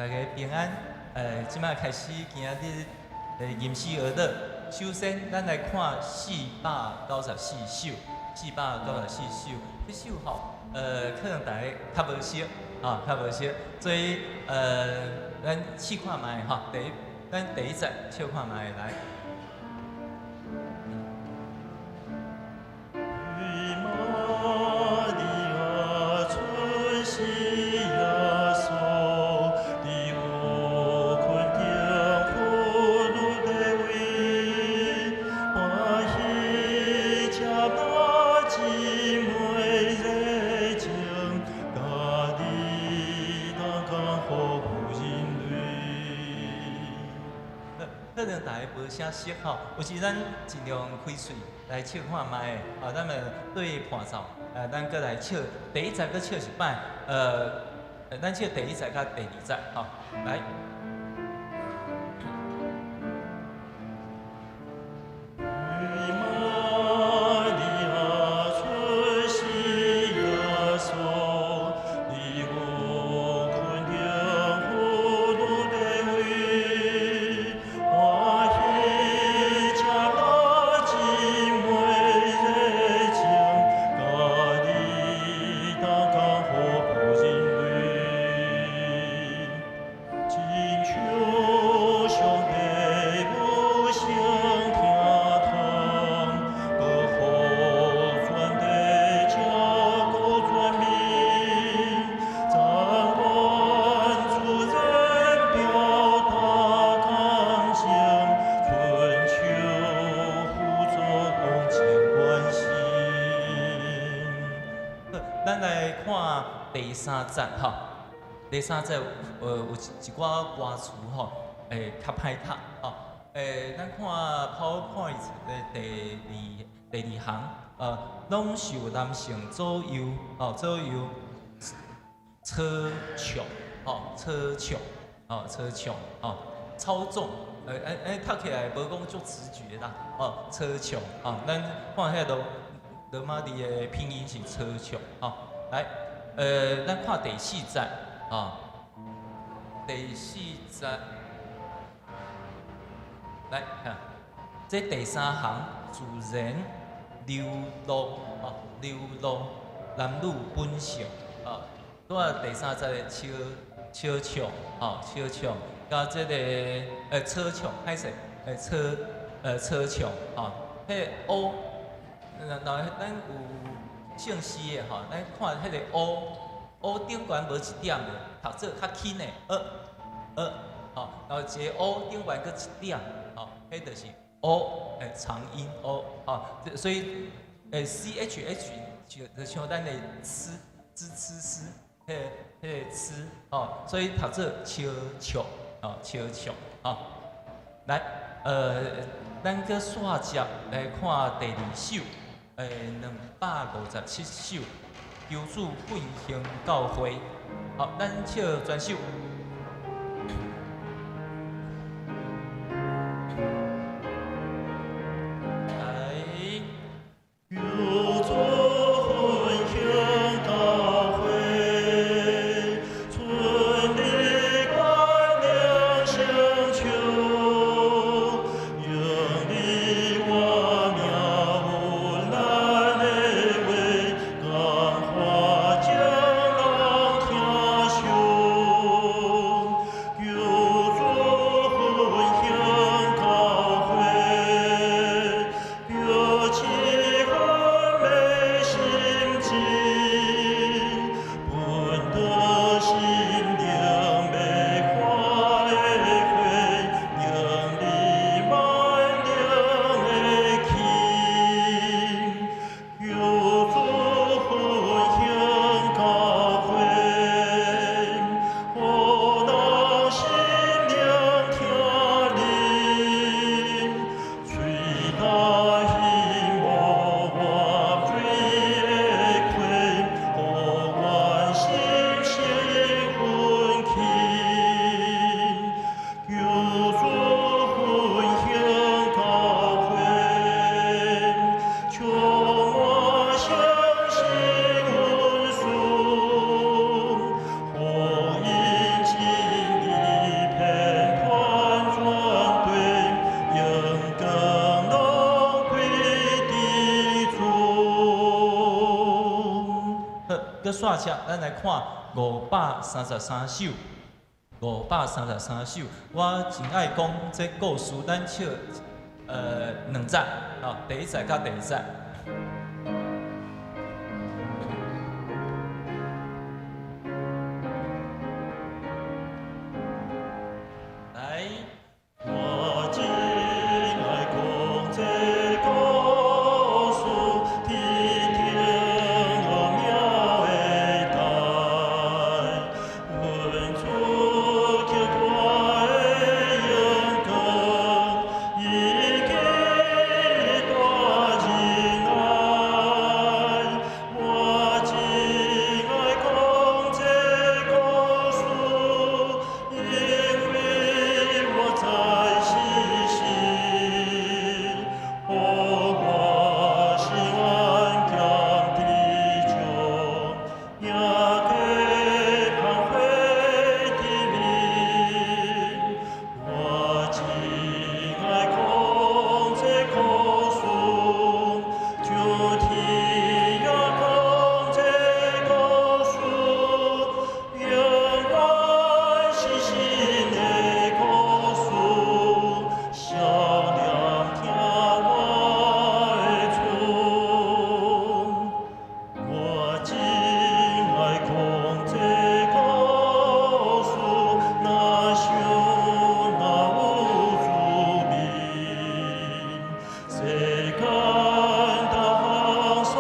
大家平安。這擺開始今仔日的吟詩學樂。首先，咱來看494首，四百九十四首。這首吼，可能大家較無熟，啊，較無熟。所以，咱試看覓吼，第一，咱第一節唱看覓來。瑪利亞出世耶穌，佇黑困中婦女地位，歡喜接納姊妹熱情，佮你同工服務人類。可能大家無啥熟吼，有時咱盡量開喙來唱看覓，啊，咱們對伴奏，咱閣來唱第一節，閣唱一擺，咱唱第一節佮第二節，吼，來。瑪利亞出世耶穌，佇黑困中婦女地位，歡喜接納姊妹熱情，佮你同工服務人類。親像上帝無聲聽堂，閣予全地照顧全民，讚願主人表達感情，春秋輔佐同情關心。好，咱來看第三節吼，第三節有一寡歌詞吼，會較歹讀吼。咱看 PowerPoint 的第二行，攏受男性左右，吼，左右操縱，吼，操縱，吼，操縱，吼，操縱，讀起來無講足直覺啦，吼，操縱，吼，咱看遐羅馬字的拼音是操縱，吼，來，咱看第四節，吼，第四節，來，看，這第三行自然流露，吼，流露男女本性，吼，拄仔第三節的笑笑唱，吼，笑唱，佮這个操唱，歹勢，操唱，吼，彼个 O，若咱有姓氏的吼，咱看彼个 O，O 頂懸無一點的，讀做較輕的，吼，然後一个 O 頂懸閣一點，吼，彼就是 O，長音 O，吼，所以CHH 就像咱的吃，吱吃絲，彼个吃，吼，所以讀做笑唱，吼，笑唱，吼，來，咱閣煞接來看第二首，257首，求主奮興教會，好，咱唱全首。來。求主奮興教會，存立關良成就，用你我名有咱的話，感化眾人聽受。煞車，咱來看533首，533首。我真愛講這故事，咱唱兩節，吼，第一節佮第二節。來。我真愛講這故事，天頂奧妙的代，阮主極大的榮光，伊極大仁愛。我真愛講這故事，因為我知是神，予我心安恬知足，贏過芳華的面。我真愛講這故事，就天也講這故事，永遠是神的故事，少年聽我的主。我真愛講這故事，若想若有主面，世間逐項所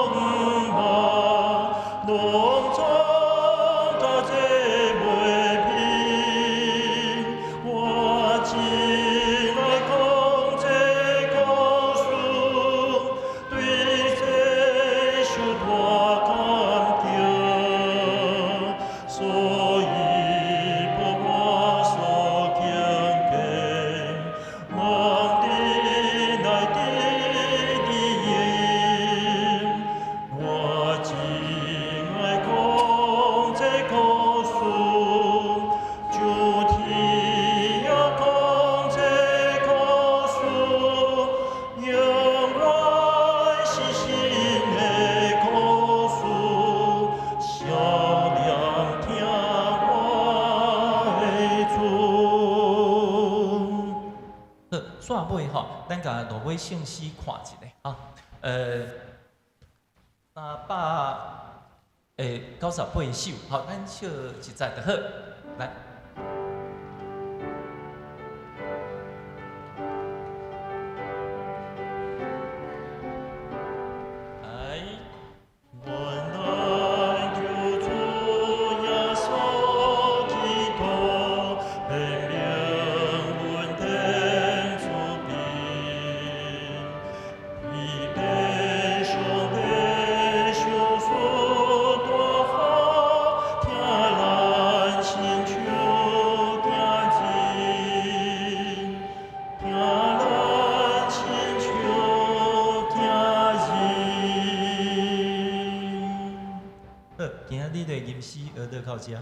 毋捌，攏總佮這袂比。我真愛講這故事，對這受大感動，所以予我所經過，望你來得你應。我真愛講這故事，就天也講這故事，永遠是神的故事，少年聽我的主。好，煞尾吼，咱共落尾聖詩看一下哈。398首，好，咱唱一節就好。來。來。阮咱救主耶穌基督，顯明阮天主柄，伊變上帝賞賜大好，聽咱親像行進，聽咱親像行進。好，今仔日的吟詩學到到遮。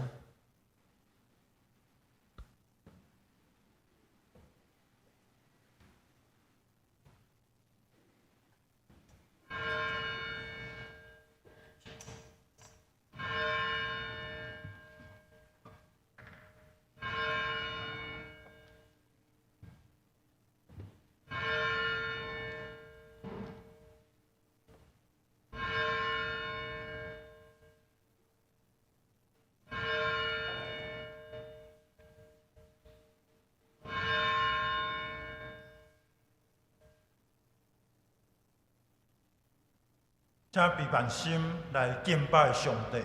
請閉萬心來敬拜上帝。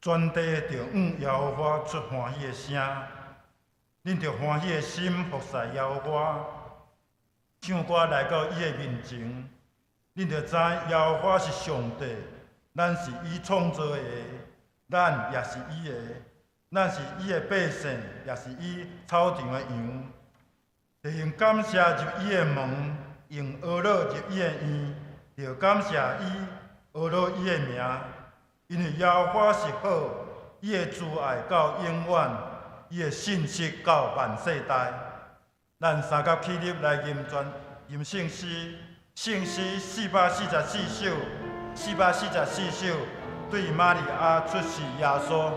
全地著向耶和華出歡喜的聲，恁著歡喜的心服侍耶和華，唱歌來到伊的面前，恁著知耶和華是上帝，咱是伊創造的，咱也是伊的，咱是伊的百姓，也是伊草場的羊。著用感謝入伊的門，用呵咾入伊的院，著感謝伊，呵咾伊的名。因為耶和華是好，伊的慈愛到永遠，伊的信實到萬世代。咱三甲起立來吟全吟聖詩，聖詩444首，444首，對瑪利亞出示耶穌。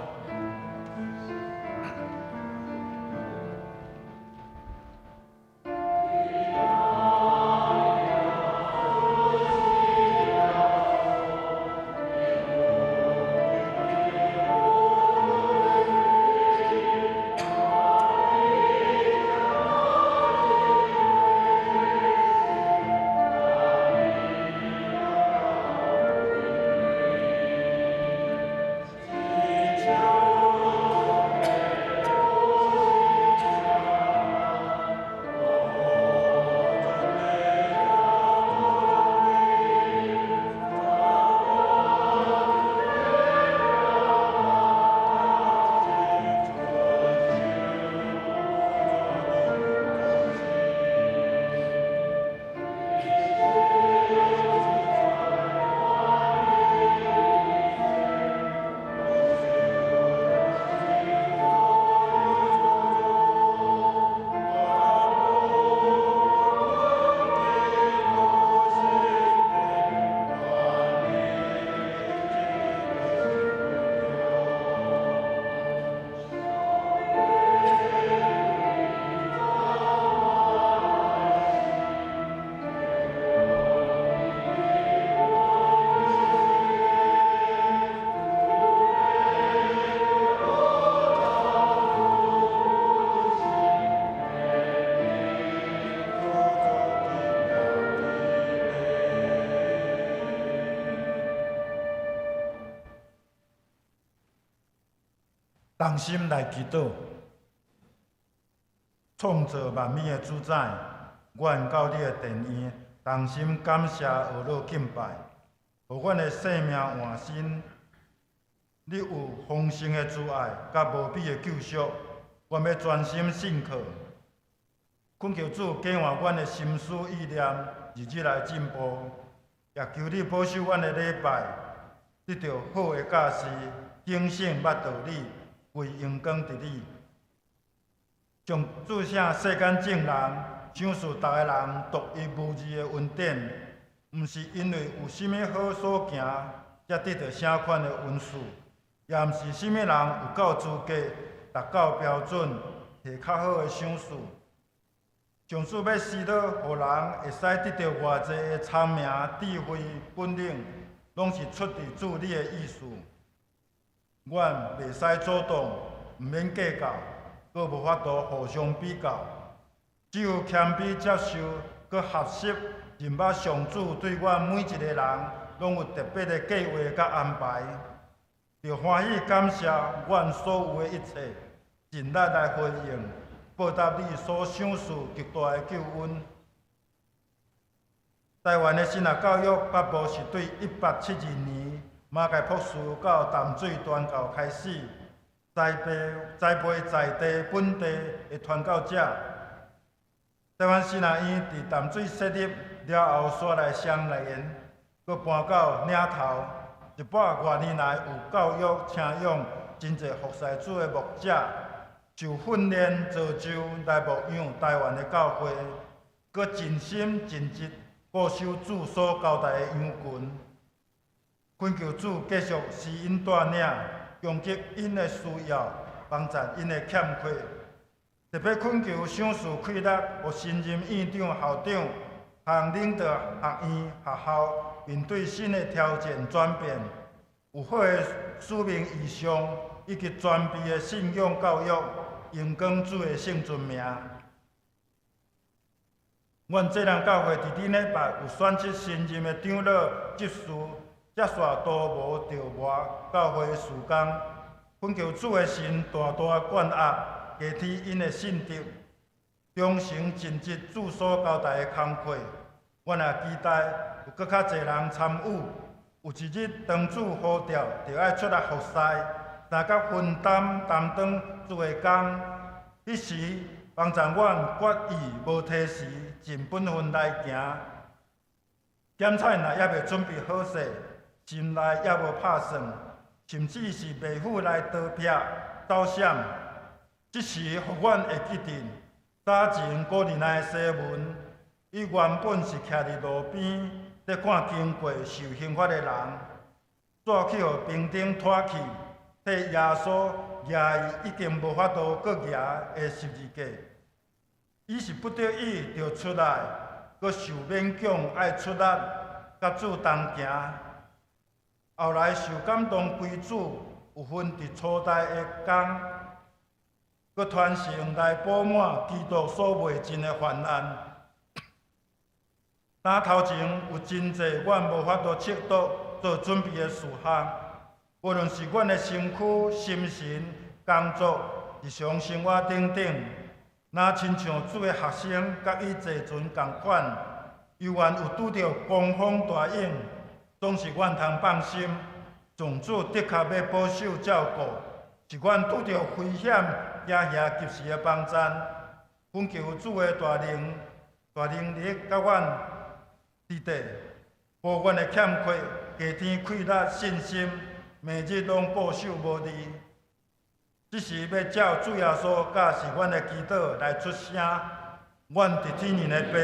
同心來祈禱，創造萬物的主宰，阮到你的殿院，同心感謝、呵咾敬拜，予阮的生命換新。你有豐盛的慈愛，佮無比的救贖，阮欲專心信靠。懇求主更換阮的心思意念，日日來進步。也求你保守阮的禮拜，得著好的教示，警醒捌道理。歸榮光佇你，將主聖世間眾人賞賜逐个人獨一無二的恩典，毋是因為有啥物好所行，才得著啥款的恩賜，也毋是啥物人有夠資格達到標準，摕較好的賞賜。上主欲施予，予人會使得著偌濟的聰明、智慧、本領，攏是出佇主你的意思。阮袂使阻擋，毋免計較，閣無法度互相比較，只有謙卑接受，閣學習認捌上主對阮每一个人攏有特別的計畫佮安排，著歡喜感謝阮所有的一切，盡力來回應，報答你所賞賜極大的救恩。台灣的神學教育北部是對1872年馬偕博士到淡水傳教開始，栽培栽培在地本地的傳教者。台灣神學院佇淡水設立了後，煞來雙連，閣搬到嶺頭。一百外年來，有教育請養真濟服侍主的牧者，受訓練造就來牧養台灣的教會，閣盡心盡職固守主所交代的羊群。懇求主繼續施𪜶帶領，供給𪜶的需要，幫贊𪜶的欠缺。特別懇求賞賜氣力，予新任院長、校長，通領導學院、學校面對新的挑戰轉變，有好的使命異象，以及全備的信仰教育，榮光主的聖尊名。阮濟南教會佇頂禮拜有選出新任的長老、執事，接續都無著磨教會的事工。恳求主的神大大灌壓，加添𪜶的信德，忠誠盡職主所交代的工課。阮也期待有閣較濟人參與。有一日當主呼召，著愛出來服侍，相佮分擔擔當主的工。彼時幫助阮決意無推辭，盡本分來行。檢菜若猶未準備好勢，心內猶無拍算，甚至是袂赴來逃避走閃。這時，予阮會記得早前哥尼來的西門，伊原本是徛佇路邊，咧看經過受刑罰的人，煞去予兵丁拖去，替耶穌舉伊已經無法度閣舉的十字架。伊是不得已著出來，閣受勉強愛出力，佮主同行。後來受感動歸主，有份佇初代的工，閣傳承來補滿基督所未盡的患難。今頭前有真濟阮無法度測度做準備的事項，無論是阮的身軀、心神、工作、日常生活等等，若親像主的學生，佮伊坐船仝款，猶原有拄著狂風大湧，總是阮通放心，上主的確欲保守照顧，是阮拄著危險，驚嚇及時的幫贊。懇求主的大能、大能力，佮阮佇底，補阮的欠缺，加添氣力、信心，每日攏固守無離。這時欲照主耶穌教示阮的祈禱來出聲，阮佇天上的父。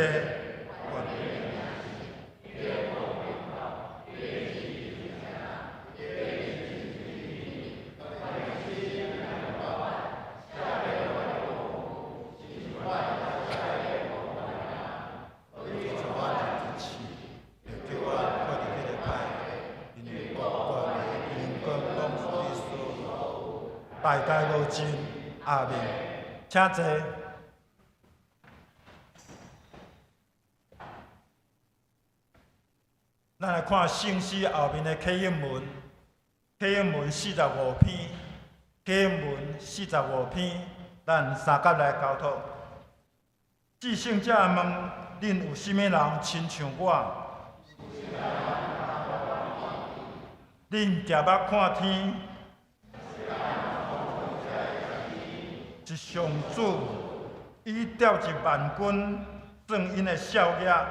代代無盡，阿們，請坐。咱來看聖詩後面的啟應文，啟應文四十五篇，啟應文四十五篇，咱三甲來交託。至聖者問：恁有啥物人親像我？恁舉目看天？是上主，伊調集萬軍，算𪜶的數額，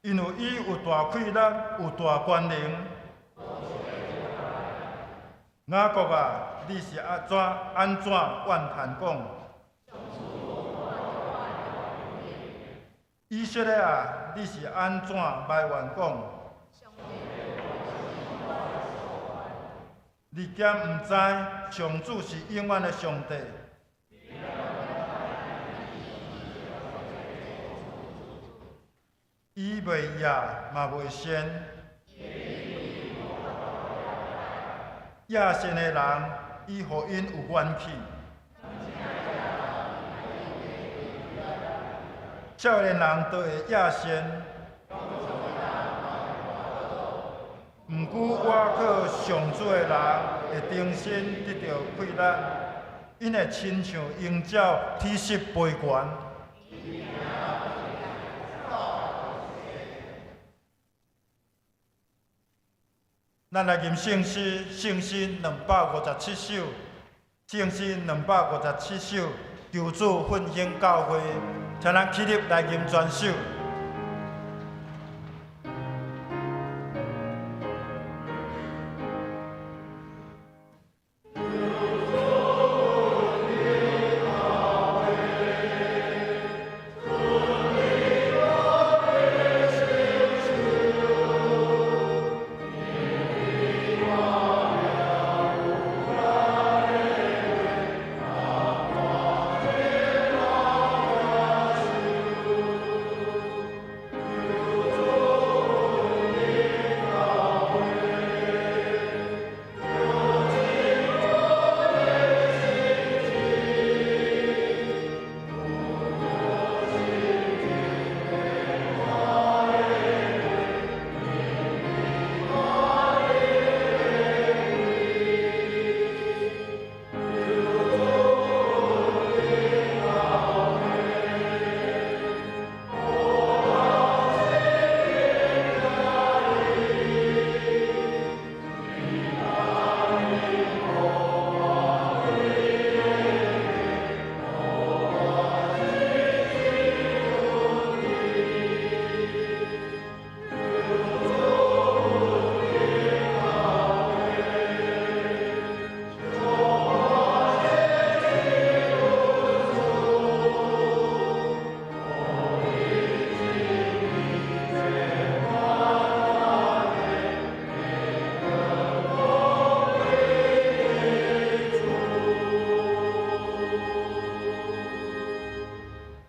因為伊有大氣力，有大權能。雅各啊，你是按怎按怎怨嘆講？以色列啊，你是按怎埋怨講？你敢毋知上主是永遠的上帝？伊袂夜嘛袂睡。野心的人，伊予𪜶有元氣。少年人都會野心。毋過倚靠上主的人會重新得著氣力，𪜶會親像鷹鳥體適飛懸。咱來吟聖詩，聖詩257首，聖詩257首，求主奮興教會，請咱起立來吟全首。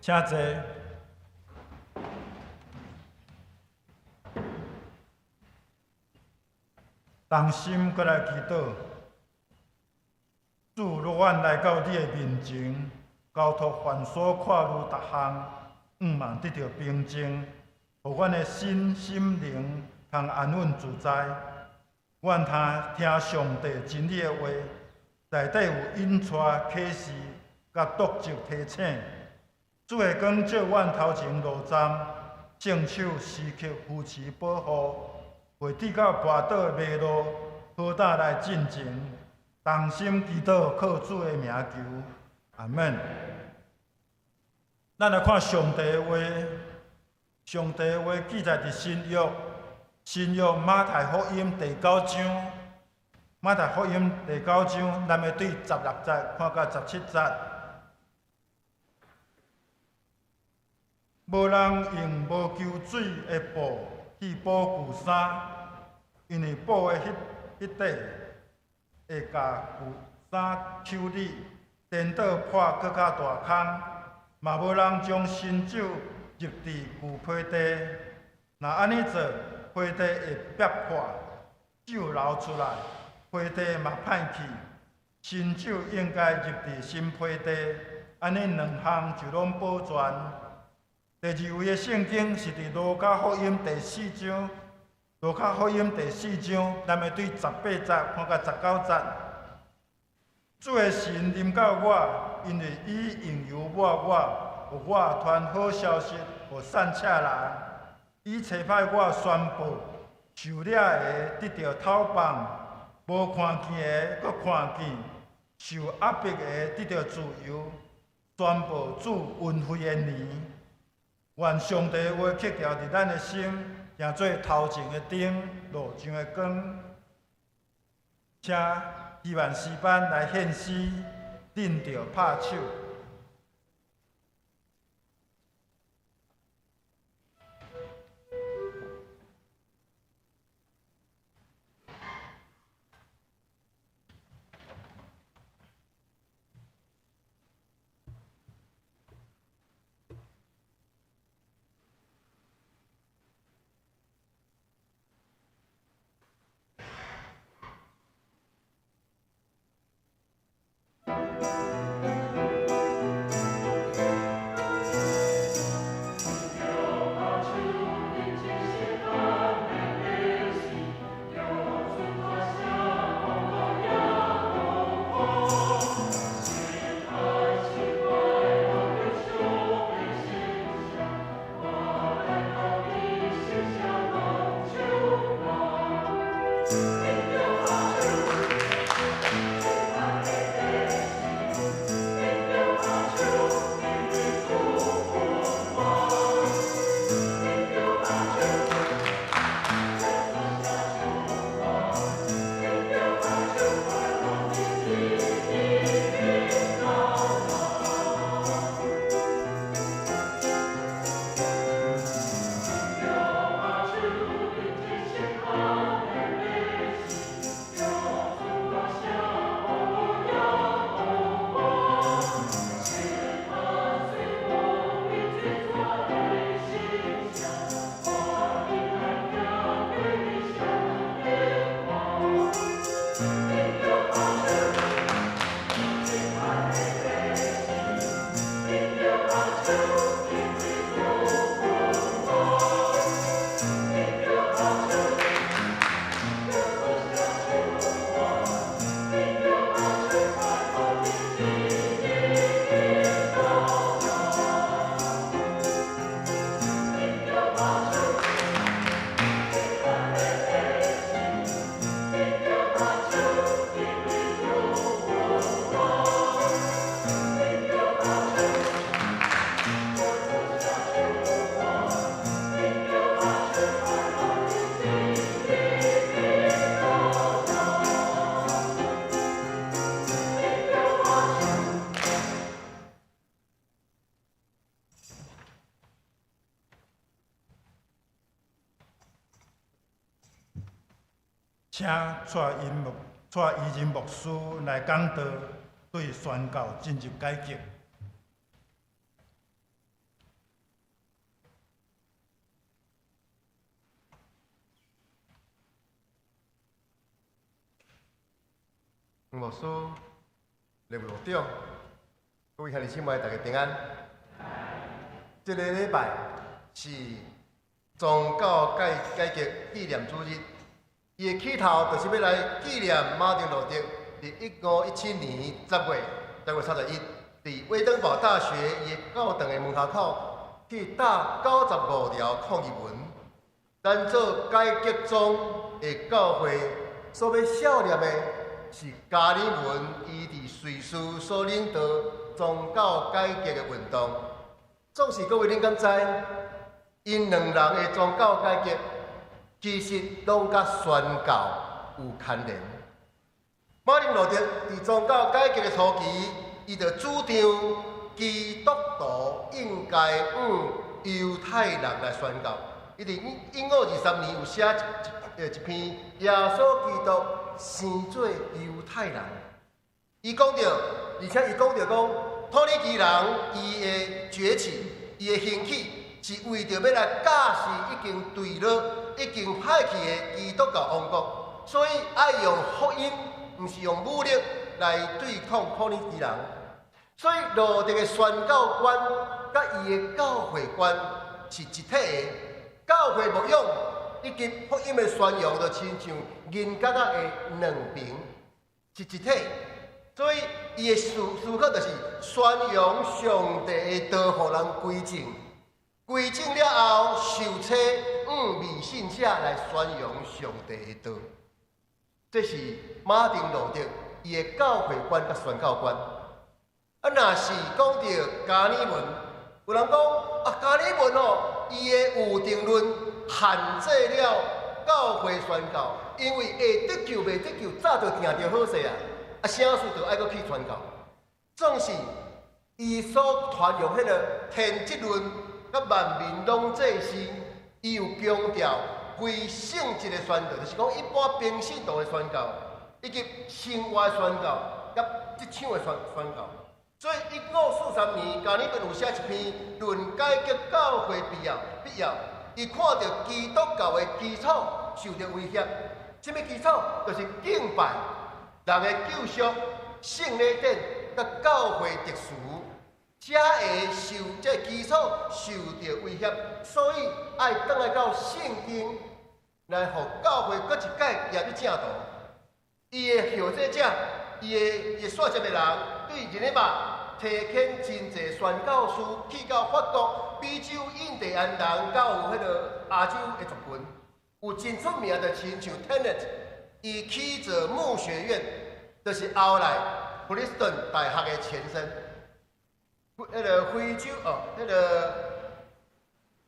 請坐。同心閣來祈禱，主，若阮來到你的面前，交託凡所看慮逐項，向望得著平靜，予阮的身心靈通安穩自在。阮通聽上帝真理的話，內底有引帶啟示，佮督責提醒。主的光照阮頭前路站，聖手時刻扶持保護，袂致到跋倒迷路，好膽來進前，同心祈禱，靠主的名求，阿們。咱來看上帝的話，上帝的話記載佇新約，新約馬太福音第九章，馬太福音第九章，咱欲對16節看到17節。無人用無搝水的布去補舊衫，因為補的彼塊會共舊衫抽離，顛倒破閣較大空。嘛無人將新酒入佇舊皮袋，若按呢做，皮袋會煏破，酒流出來，皮袋嘛歹去。新酒應該入佇新皮袋，按呢兩項就攏保全。第二位的聖經是佇路加福音第四章，路加福音第四章，咱欲對18節看到19節。主的神臨到我，因為伊用油抹我，予我傳好消息予散赤人。伊差派我宣布受掠的得著透放，無看見的閣看見，受壓迫的得著自由，宣布主恩惠的年。願上帝的話刻牢佇咱的心，成做頭前的燈，路上的光。請希望詩班來獻詩，恁著拍手。請蔡宜仁牧師來講道，對宣教進入改革。牧師、劉牧長，各位兄弟姊妹，大家平安。這个禮拜是宗教改革紀念主日，伊的起頭就是欲來紀念馬丁路德佇1517年10月31，佇威登堡大學伊的教堂的門口去貼95條抗議文。咱做改革宗的教會所欲數念的，是加爾文伊佇瑞士所領導宗教改革的運動。總是各位恁敢知，𪜶兩人的宗教改革其實攏佮宣教有牽連。馬丁路德佇宗教改革的初期，伊就主張基督徒應該向猶太人來宣教。伊佇1523年有寫一篇耶穌基督生做猶太人，伊講著，而且伊講著講，土耳其人伊的崛起，伊的興起，是為著欲來駕駛已經墜落、已經歹去的基督教王國，所以愛用福音，毋是用武力來對抗土耳其人。所以路德的宣教觀佮伊的教會觀是一體的，教會牧養以及福音的宣揚，就親像銀角仔的兩邊是一體，所以伊的思考就是宣揚上帝的道，予人歸正，歸正了後受洗向未信者來宣揚上帝的道。這是馬丁路德伊的教會觀佮宣教觀。啊，若是講著加爾文，有人講啊，加爾文哦，伊的預定論限制了教會宣教，因為會得救袂得救，早就定著好勢啊！啊，啥事就愛閣去傳教。總是伊所傳揚彼个天職論，佮萬民攏做祭司，伊有強調非性質的宣教，就是講一般平信徒的宣教，以及生活的宣教，佮職場的宣教。所以1543年，加爾文有寫一篇論改革教會必要。伊看著基督教的基礎受著威脅，啥物基礎？就是敬拜、人的救贖、聖禮典、佮教會秩序，才會受這基礎受著威脅，所以愛轉來到聖經來，予教會閣一擺行入正途。伊的後繼者，伊的續接的人，對日內瓦提遣真濟宣教士去到法國、美洲印第安人，佮有彼个亞洲的族群，有真出名的，親像 Tennent，伊起做牧學院，就是後來普林斯頓大學的前身。彼个非洲哦，彼个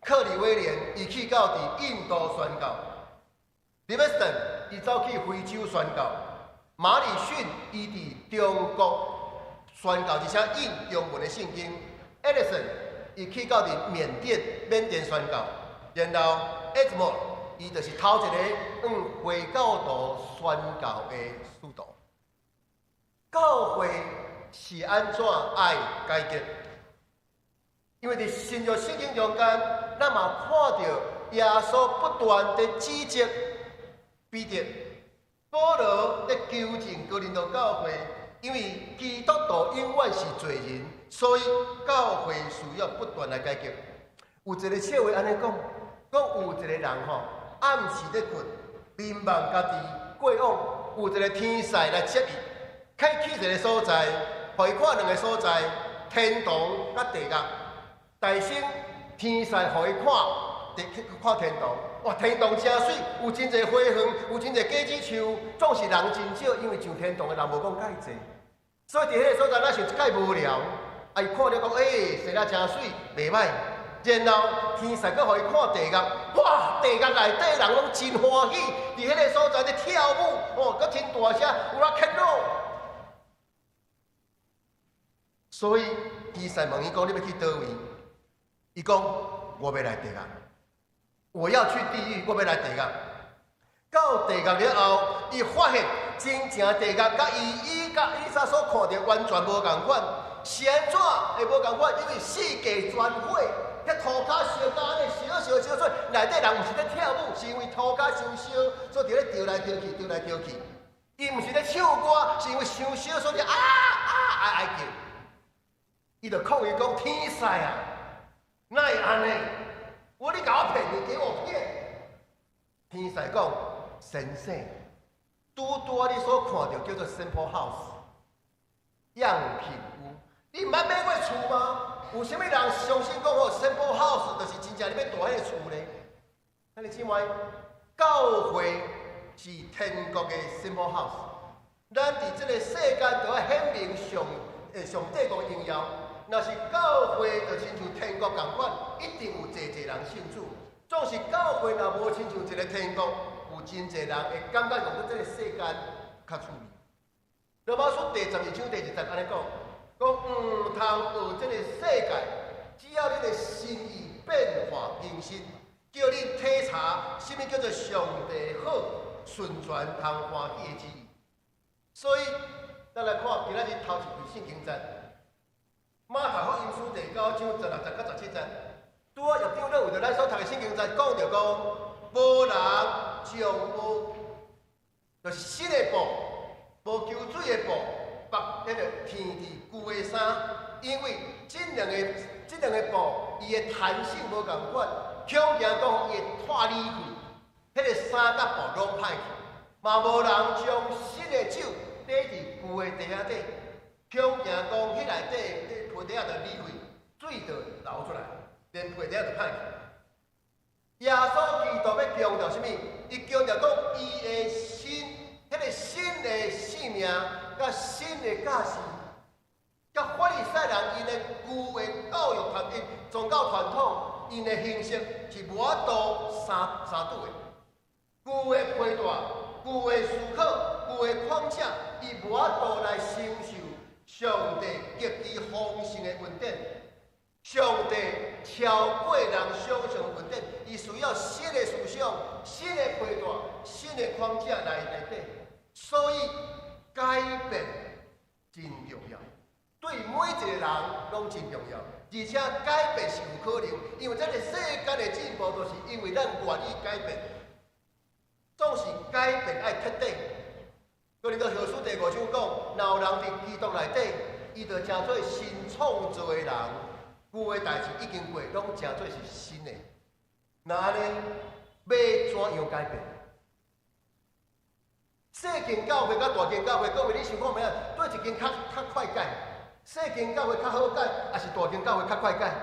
克里威廉，伊去到佇印度宣教；利文斯頓伊走去非洲宣教；馬里遜伊佇中國宣教，而且印中文的聖經。艾利森伊去到佇緬甸，緬甸宣教，然後埃茲莫伊就是頭一個向回教徒宣教的使徒。教會是按怎愛改革？因為佇新約聖經中間，咱嘛看著耶穌不斷佇指責彼得、保羅佇糾正哥林多教會，因為基督徒永遠是罪人，所以教會需要不斷來改革。有一個笑話按呢講，講有一個人吼，暗時咧睏，眠夢家己過往，有一個天使來接伊，去一個所在，予伊看兩個所在，天堂佮地獄。大先天使予伊看，去看天堂，哇！天堂誠媠，有真濟花園，有真濟果子樹，總是人真少，因為上天堂的人無講蓋濟，所以佇彼个所在，若想一蓋無聊。啊，伊看著講，欸，生啊誠媠，袂䆀。然後天使閣予伊看地獄，哇！地獄內底人攏真歡喜，佇彼个所在咧跳舞，哦，閣真大聲，有 rock and roll。所以天使問伊講：你欲去佗位？伊講：我欲來地獄，我要去地獄，我欲來地獄。到地獄了後，伊發現真正地獄佮伊以前所看著完全無仝款。是按怎會無仝款？因為四界全火，遐塗跤燒甲按呢燒燒燒，所以內底人毋是咧跳舞，是因為塗跤傷燒，所以佇咧著來著去，著來著去。伊毋是咧唱歌，是因為傷燒，所以啊啊哀哀叫。伊就抗議講：天使啊，哪會按呢？我你共我騙，你給我騙。天使講：先生，拄拄仔你所看著叫做 sample house 樣品屋，你毋捌買過厝嗎？有啥物人相信講吼 sample house 就是真正你欲住彼个厝咧？兄弟姊妹，教會是天國的 sample house，咱佇這個世間著愛顯明上帝國榮耀。若是教會就親像天國仝款，一定有濟濟人信主。總是教會若無親像一个天國，有真濟人會感覺講這个世間較趣味。羅馬書第12章第2節按呢講，講毋通學這个世界，只要你的心意變化更新，叫恁體察啥物叫做上帝好、純全、通歡喜的旨意。所以，咱來看今仔日頭一段聖經節，馬太福音書第9章16節到17節。拄仔葉長老為著咱所讀的聖經節講著講，無人將無就是新的布，無搝水的布，縛彼个添佇舊的衫，因為這兩个布，伊的彈性無仝款，恐驚講伊會脫離去，彼个衫佮布攏歹去。嘛無人將新的酒貯佇舊的袋仔底，恐驚講彼內底皮袋仔就離開，水就流出來，連皮袋仔就歹去。耶穌基督欲強調啥物？伊強調講伊的新，彼个新的生命，佮新的教示，佮法利賽人𪜶的舊的教育傳統、宗教傳統，𪜶的形式是無法度相相拄的。舊的皮帶、舊的思考、舊的框架，伊無法度來承受上帝極其豐盛的恩典。上帝超過人想象的恩典，伊需要新的思想、新的皮帶、新的框架來內底。所以改變真重要，對每一個人攏真重要。而且改變是有可能，因為這個世間的進步，就是因為咱願意改變。總是改變愛徹底。哥林多後書第五章講，若有人佇基督內底，伊就成做新創造的人，舊的代誌已經過，攏成做是新的。那按呢，欲怎樣改變？細間教會佮大間教會，各位你想看覓啊？佗一間較快改？細間教會較好改，抑是大間教會較快改？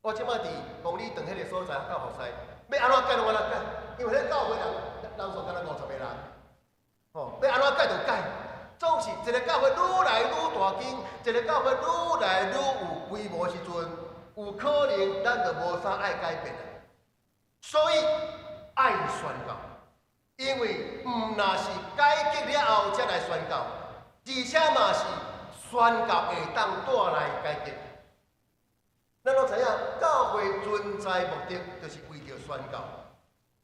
我這擺佇公里長彼个所在教服侍，欲按怎改攏按怎改，因為彼教會人數敢若50個人，吼，欲按怎改就改。總是一个教會愈來愈大間，一个教會愈來愈有規模的時陣，有可能咱就無啥愛改變啦。所以愛宣告，因為毋若是改革了後才來宣告，而且嘛是宣告會當帶來改革。咱攏知影，教會存在目的就是為著宣告。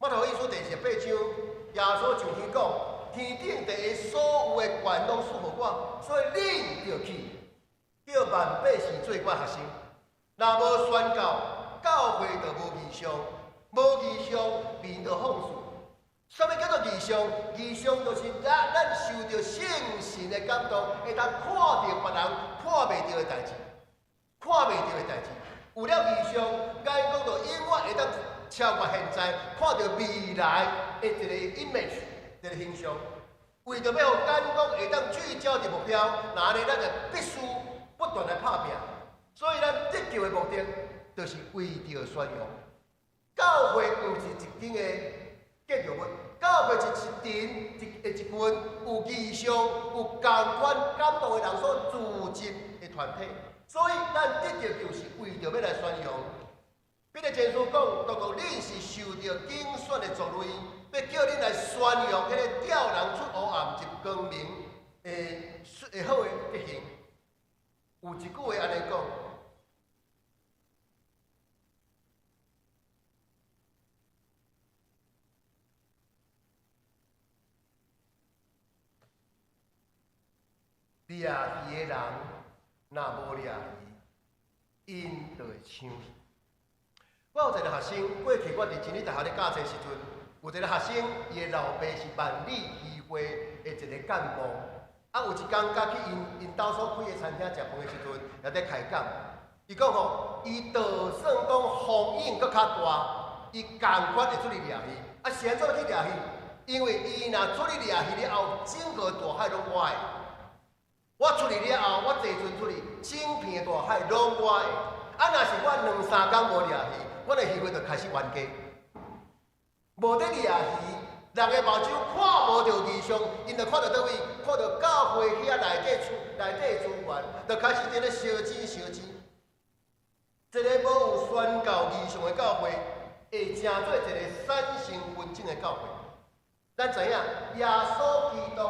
馬太福音書第28章，耶穌上天講：天頂地下所有的權攏賜予我，所以恁著去，叫萬百姓做我學生。若無宣告，教會就無異象，無異象，民就放肆。啥物叫做異象？異象就是咱受著聖神的感動，會當看著別人看袂著的代誌，看袂著的代誌。有了異象，眼光就永遠會當超越現在，看著未來的一個 image，一個形象。為著欲予眼光會當聚焦佇目標，那按呢咱就必須不斷來拍拚。所以咱得救的目的，就是為著宣揚。教會毋是一間的建築物，教會是一群一群有異象、有仝款感動的人所組織的團體。所以咱得救就是為著欲來宣揚。彼得前書講，獨獨恁是受著揀選的族類，欲叫恁來宣揚彼個召人出黑暗入光明的好的德行。有一句話按呢講。掠魚的人若無掠魚，𪜶就會搶去。我有一个學生，過去我佇真理大學咧教冊時陣，有一个學生，伊的老爸是萬里漁會的一個幹部。啊，有一工佮去𪜶𪜶兜所開的餐廳食飯的時陣，也佇開講。伊講吼，伊就算講風湧閣較大，伊仝款會出去掠魚。啊，是按怎去掠魚？因為伊若出去掠魚了後，整個大海攏我的。我出去了後，我坐船出去，整片大海攏我的。啊，若是我兩三工無掠魚，我的漁會就開始冤家。無佇掠魚，人的目睭看無著異象，𪜶就看著佗位？看著教會遐內底厝內底資源，就開始佇咧燒錢燒錢。一個無有宣教異象的教會，會成做一個產生紛爭的教會。咱知影，耶穌基督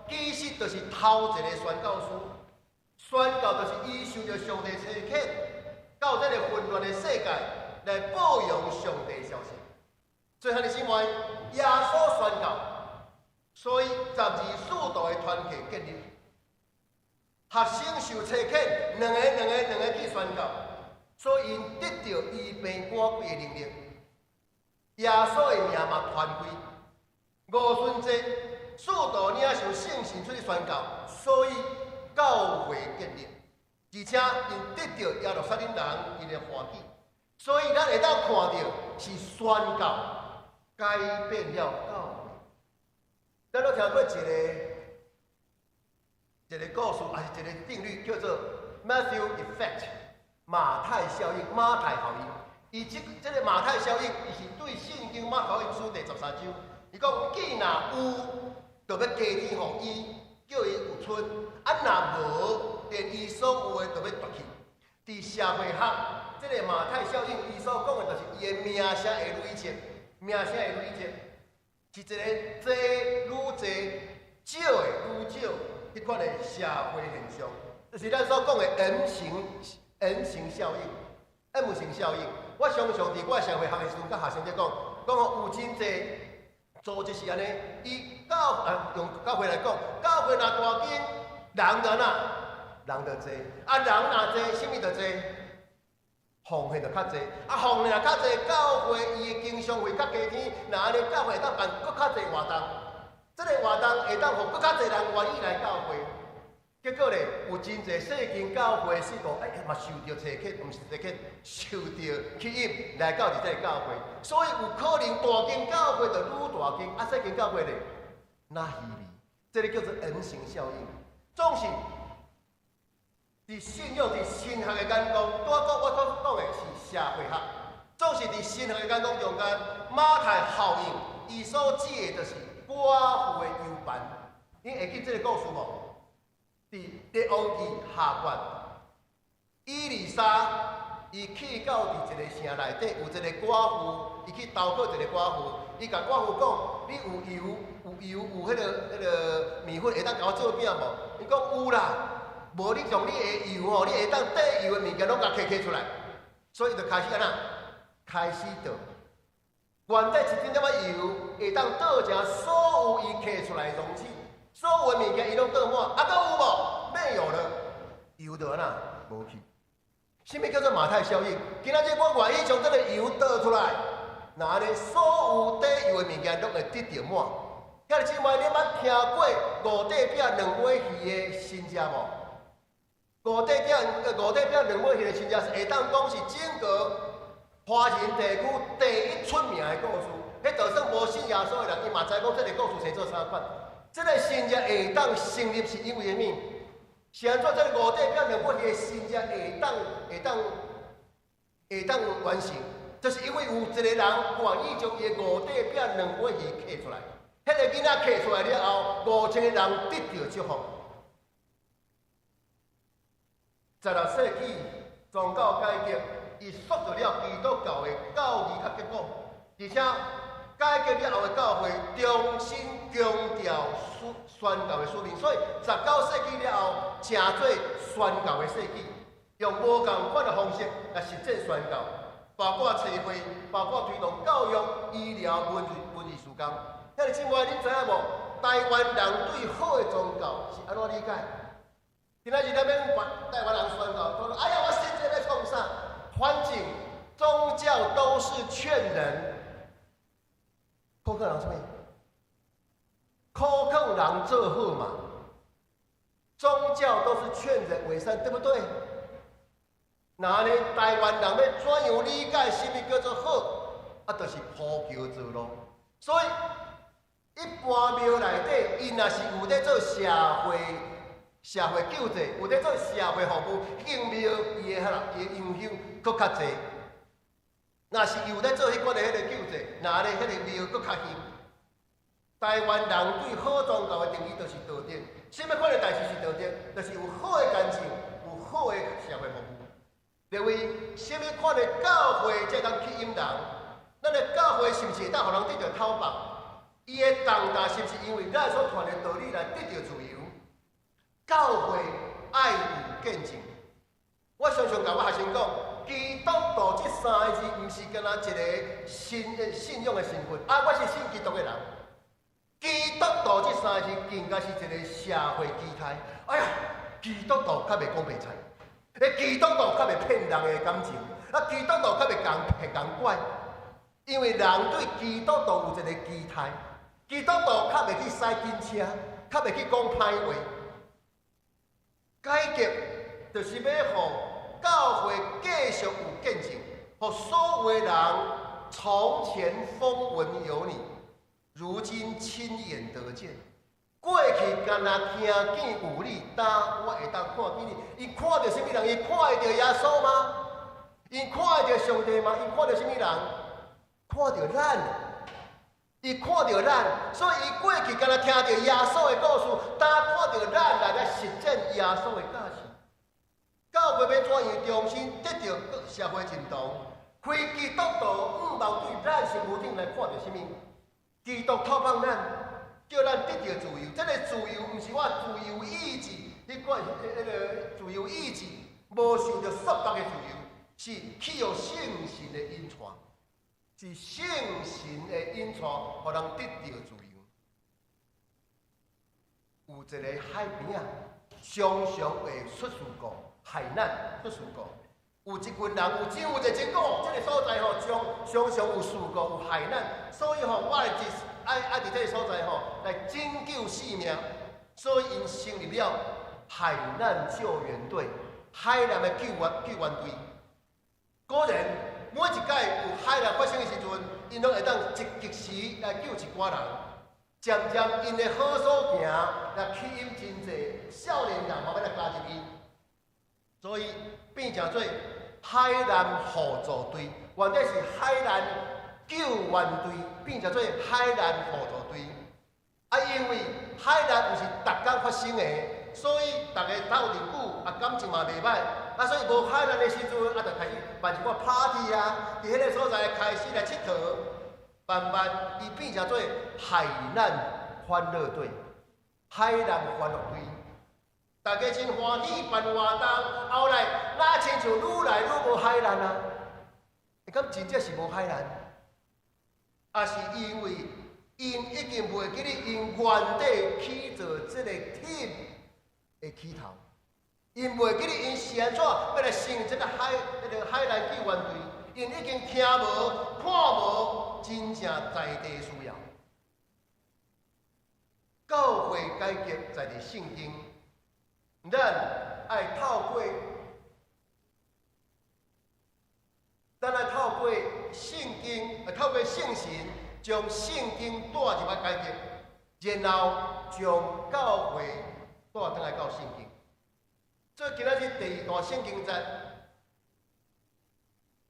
其實就是頭一個宣教師，宣教就是伊受著上帝差遣，到這個混亂的世界來報揚上帝消息。所以兄弟姊妹，耶穌宣教，所以十二使徒的團契建立，學生受差遣，兩個兩個兩個去宣教，所以𪜶得著醫病趕鬼的能力。耶穌的名嘛傳開。五旬節，使徒領受聖神出去宣教，所以教會建立，而且𪜶得著耶路撒冷人𪜶的歡喜，所以咱會當看著是宣教改變了教會。咱攏聽過一個一個故事，抑是一個定律，叫做 Matthew Effect，馬太效應、馬太效應。伊這個馬太效應，伊是對聖經馬可福音書第13章，伊講既若有，就欲加添予伊，叫伊有出；啊，若無，連伊所有的都欲奪去。佇社會學，這個馬太效應，伊所講的就是伊的名聲會累積，名聲會累積，是一個濟愈濟，少的愈少，彼款的社會現象，就是咱所講的 M 型效應，M 型效應。我常常佇我社會學的時陣，佮學生咧講，講吼有真濟組織是按呢，伊教啊用教會來講，教會若大間，人就按怎？人就濟，啊人若濟，啥物就濟？奉獻就較濟，啊奉獻若較濟，教會伊的經常費較加添，若按呢教會會當辦閣較濟活動，這個活動會當予閣較濟人願意來教會。結果咧，有真濟細間教會使徒，哎嘛受著差遣，毋是差遣，受著吸引來到佇這個教會，所以有可能大間教會就愈大間，啊細間教會咧，若稀微，這個叫做 M 型效應。總是佇信仰、佇神學的眼光，拄仔講我所講的是社會學，總是佇神學的眼光中間，馬太效應，伊所指的就是寡婦的油盤。你會記這個故事無？佇列王記下卷，以利沙伊去到佇一個城內底，有一個寡婦，伊去投靠一個寡婦，伊共寡婦講：你有油，有油，有彼個麵粉會當共我做餅無？伊講有啦，無你將你的油吼，你會當底油的物件攏共揢揢出來，所以就開始按怎？開始倒，原底一丁點仔油會當倒成所有伊揢出來的容器。所有的物件伊攏倒滿，啊，閣有無？沒有了，油就按怎？無去。啥物叫做馬太效應？今仔日我願意將這個油倒出來，若按呢所有底油的物件攏會得著滿。兄弟姊妹，你捌聽過五塊餅兩尾魚的神跡無？五塊餅兩尾魚的神跡是會當講是整個華人地區第一出名的故事。彼就算無信耶穌的人，伊嘛知講這個故事生做啥款。這個神跡會當成立是因為啥物？是按怎這個五塊餅兩尾魚的神跡會當完成？就是因為有一個人願意將伊的五塊餅兩尾魚揢出來，彼個囡仔揢出來了後，5000個人得著祝福。16世紀宗教改革，伊塑造了基督教的教義佮結果，而且改革了後的教會重新強調宣教的使命，所以19世紀了後，成做宣教的世紀，用無仝款的方式來實踐宣教，包括冊會，包括推動教育、醫療、文藝事工。兄弟姊妹，恁知影無？台灣人對好的宗教是按怎理解？今仔日咱欲台灣人宣教，講哎呀，我信這個欲創啥？反正宗教都是勸人。苦勸人啥物？苦勸人做好嘛。宗教都是勸人為善，對不對？那呢，台灣人欲怎樣理解啥物叫做好？啊，就是鋪橋做路。所以一般廟內底，𪜶若是有咧做社會救濟，有咧做社會服務，彼間廟伊的彼啦，伊的影響閣較濟。若是有咧做彼款的彼個救濟，若咧彼個廟閣較興。台灣人對好宗教的定義就是道德，啥物款的代誌是道德？就是有好的感情，有好的社會服務。認為啥物款的教會才當吸引人？咱的教會是毋是會當予人得著透放？伊的重擔是毋是因為咱所傳的道理來得著自由？教會愛有見證。我常常共我學生講，基督徒這三個字，毋是干焦一个信仰的身份。啊，我是信基督的人。基督徒這三個字更加是一个社會期待。哎呀，基督徒較袂講白菜，基督徒較袂騙人的感情，啊，基督徒較袂共騙共拐。因為人對基督徒有一個期待，基督徒較袂去駛警車，較袂去講歹話。改革就是欲予教會繼續有見證，予所有的人從前風聞有你，如今親眼得見。過去干焦聽見有你，今我會當看見你。伊看著啥物人？伊看會著耶穌嗎？伊看會著上帝嗎？伊看著啥物人？看著咱。伊看著咱，所以伊過去干焦聽著耶穌的故事，今看著咱來實踐耶穌的教示。教會欲怎樣重新得著社會認同？非基督徒向望對咱身軀頂來看著啥物？基督透放咱，叫咱得著自由。這个自由毋是我自由意志，彼款彼个自由意志，無受著束縛的自由，是去予聖神的引帶，是聖神的引帶，予人得著自由。有一个海邊仔，常常會出事故，海難出事故。有一群人有真有一個真講，這个所在吼，常常有事故，有海難，所以吼，我來愛愛佇這个所在吼來拯救性命，所以𪜶成立了海難救援隊，海難的救援隊。果然，每一擺有海難發生的時陣，𪜶攏會當一及時來救一寡人。漸漸，𪜶的好所行，來吸引真濟少年人嘛欲來加入去，所以變成做海難互助隊，原底是海難救援隊，變成做海難互助隊。啊，因為海難毋是逐工發生的，所以逐家鬥陣久，啊感情嘛袂䆀，啊所以無海難的時陣，啊就開始辦一寡 party 啊，佇彼个所在開始來𨑨迌，慢慢伊變成做海難歡樂隊、海難歡樂隊。大家真歡喜辦活動，後來若親像愈來愈無海難啊？敢真正是無海難？抑是因為𪜶已經袂記得𪜶原底起做這个 team 的起頭，𪜶袂記得𪜶是按怎欲來成立這个海難救援隊，𪜶已經聽無看無真正在地需要。教會改革在佇聖經，咱愛透過聖經，透過聖神，將聖經帶入來改革，然後將教會帶轉來到聖經。所以今仔日第二段聖經節，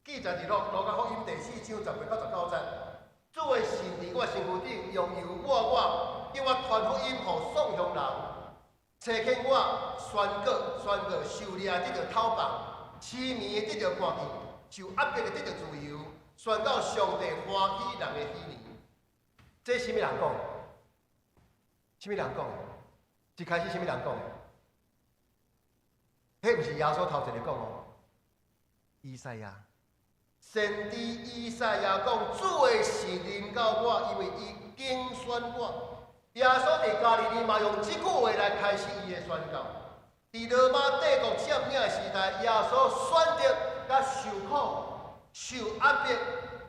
記載佇路加福音第四章18到19節。主的神佇我身軀頂，用油抹我，叫我傳福音予喪窮人，差遣我宣告受掠得著透放，痴迷的得著看見，受壓迫的得著自由，宣告上帝歡喜人的喜年。這是啥物人講？啥物人講？一開始啥物人講？彼毋是耶穌頭一个講哦，以賽亞。先知以賽亞講，主的聖靈臨到我，因為伊揀選我。耶穌佇加利利嘛用這句話來開始伊的宣告。佇羅馬帝國佔領的時代，耶穌選擇共受苦，受壓迫，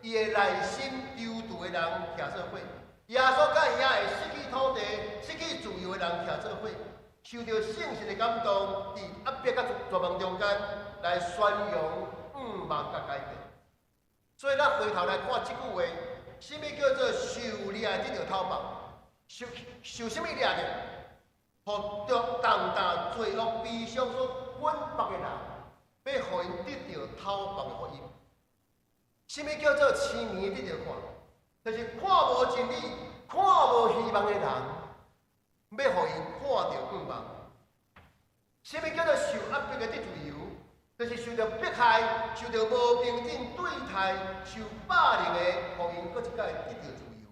伊的內心憂慮的人徛做伙。耶穌佮遐个失去土地、失去自由的人徛做伙，受著聖神的感動，佇壓迫佮絕望中間來宣揚向望佮改變。所以咱回頭來看這句話，啥物叫做受掠得著透放？受受啥物掠著？予著重擔罪惡悲傷所捆縛的人，欲予𪜶得著透放的福音。啥物叫做痴迷得著看？就是看無真理、看無希望的人，欲予𪜶看著向望。啥物叫做受壓迫的得自由？就是受著迫害、受著無平等對待、受霸凌的，予𪜶閣一擺得著自由。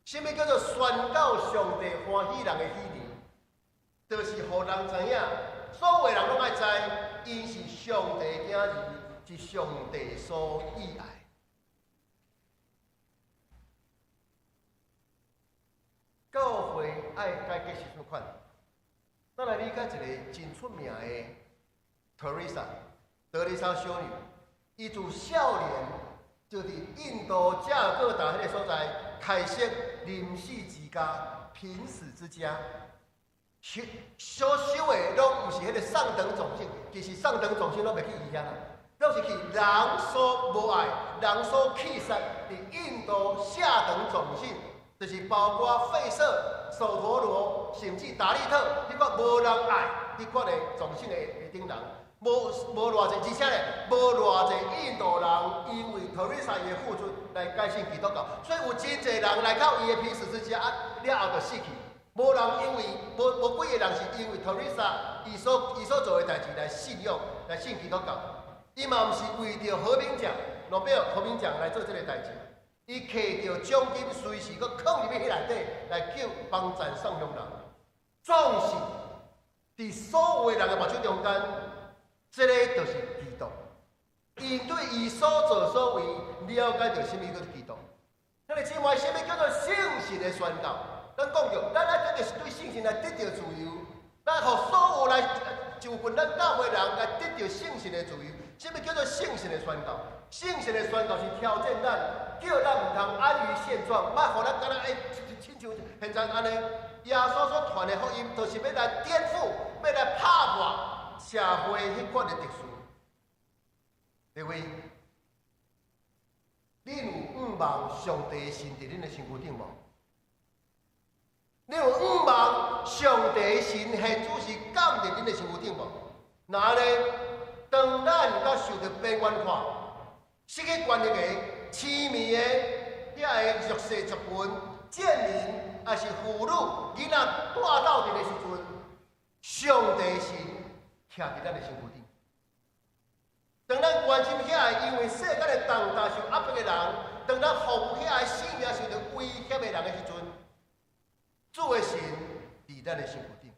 啥物叫做宣告上帝歡喜人的喜年？就是予人知影，所有人攏愛知，𪜶是上帝的囝兒，是上帝所喜愛。教會愛改革是啥款？咱來理解一个真出名的特蕾莎，德蕾莎修女，伊自少年就佇印度加爾各答彼个所在開設臨死之家、瀕死之家。所收的攏毋是彼个上等種姓，其實上等種姓攏袂去伊遐啦，攏是去人所無愛、人所棄殺，佇印度下等種姓，就是包括吠舍、首陀羅，甚至達利特，彼款無人愛，彼款的種姓的下等人，無無偌濟，而且咧，無偌濟印度人因為特蕾莎伊的付出來改信基督教，所以有真濟人來到伊的瀕死之家，啊，了後就死去。無人因為無無幾个人是因為特蕾莎伊所伊所做的代誌來信仰來信基督教，伊嘛毋是為著和平獎、諾貝爾和平獎來做這个代誌，伊摕著獎金隨時閣囥入去彼內底來救幫贊送鄉人，總是佇所有的人的目睭中間，這个就是基督。𪜶對伊所作所為了解著啥物叫做基督。兄弟姊妹，啥物叫做聖神的宣告？咱講著，咱愛得著對聖神來得著自由，咱予所有來就近咱教會人來得著聖神的自由。啥物叫做聖神的宣告？聖神的宣告是挑戰咱，叫咱毋通安於現狀，莫予咱敢若會親像現在按呢。耶穌所傳的福音，就是欲來顛覆，欲來拍破社會彼款的秩序。各位，恁有向望上帝神佇恁的身軀頂無？你有向望上帝神現主是降佇恁的身軀頂無？若按呢，當咱佮受著邊緣化、失去權力的、痴迷的遐个弱勢族群、賤民，抑是婦女、囡仔帶鬥陣的時陣，上帝神徛佇咱的身軀頂。當咱關心遐个因為世間的重擔受壓迫的人，當咱服務遐个性命受著威脅的人的時陣，主的神佇咱的身軀頂。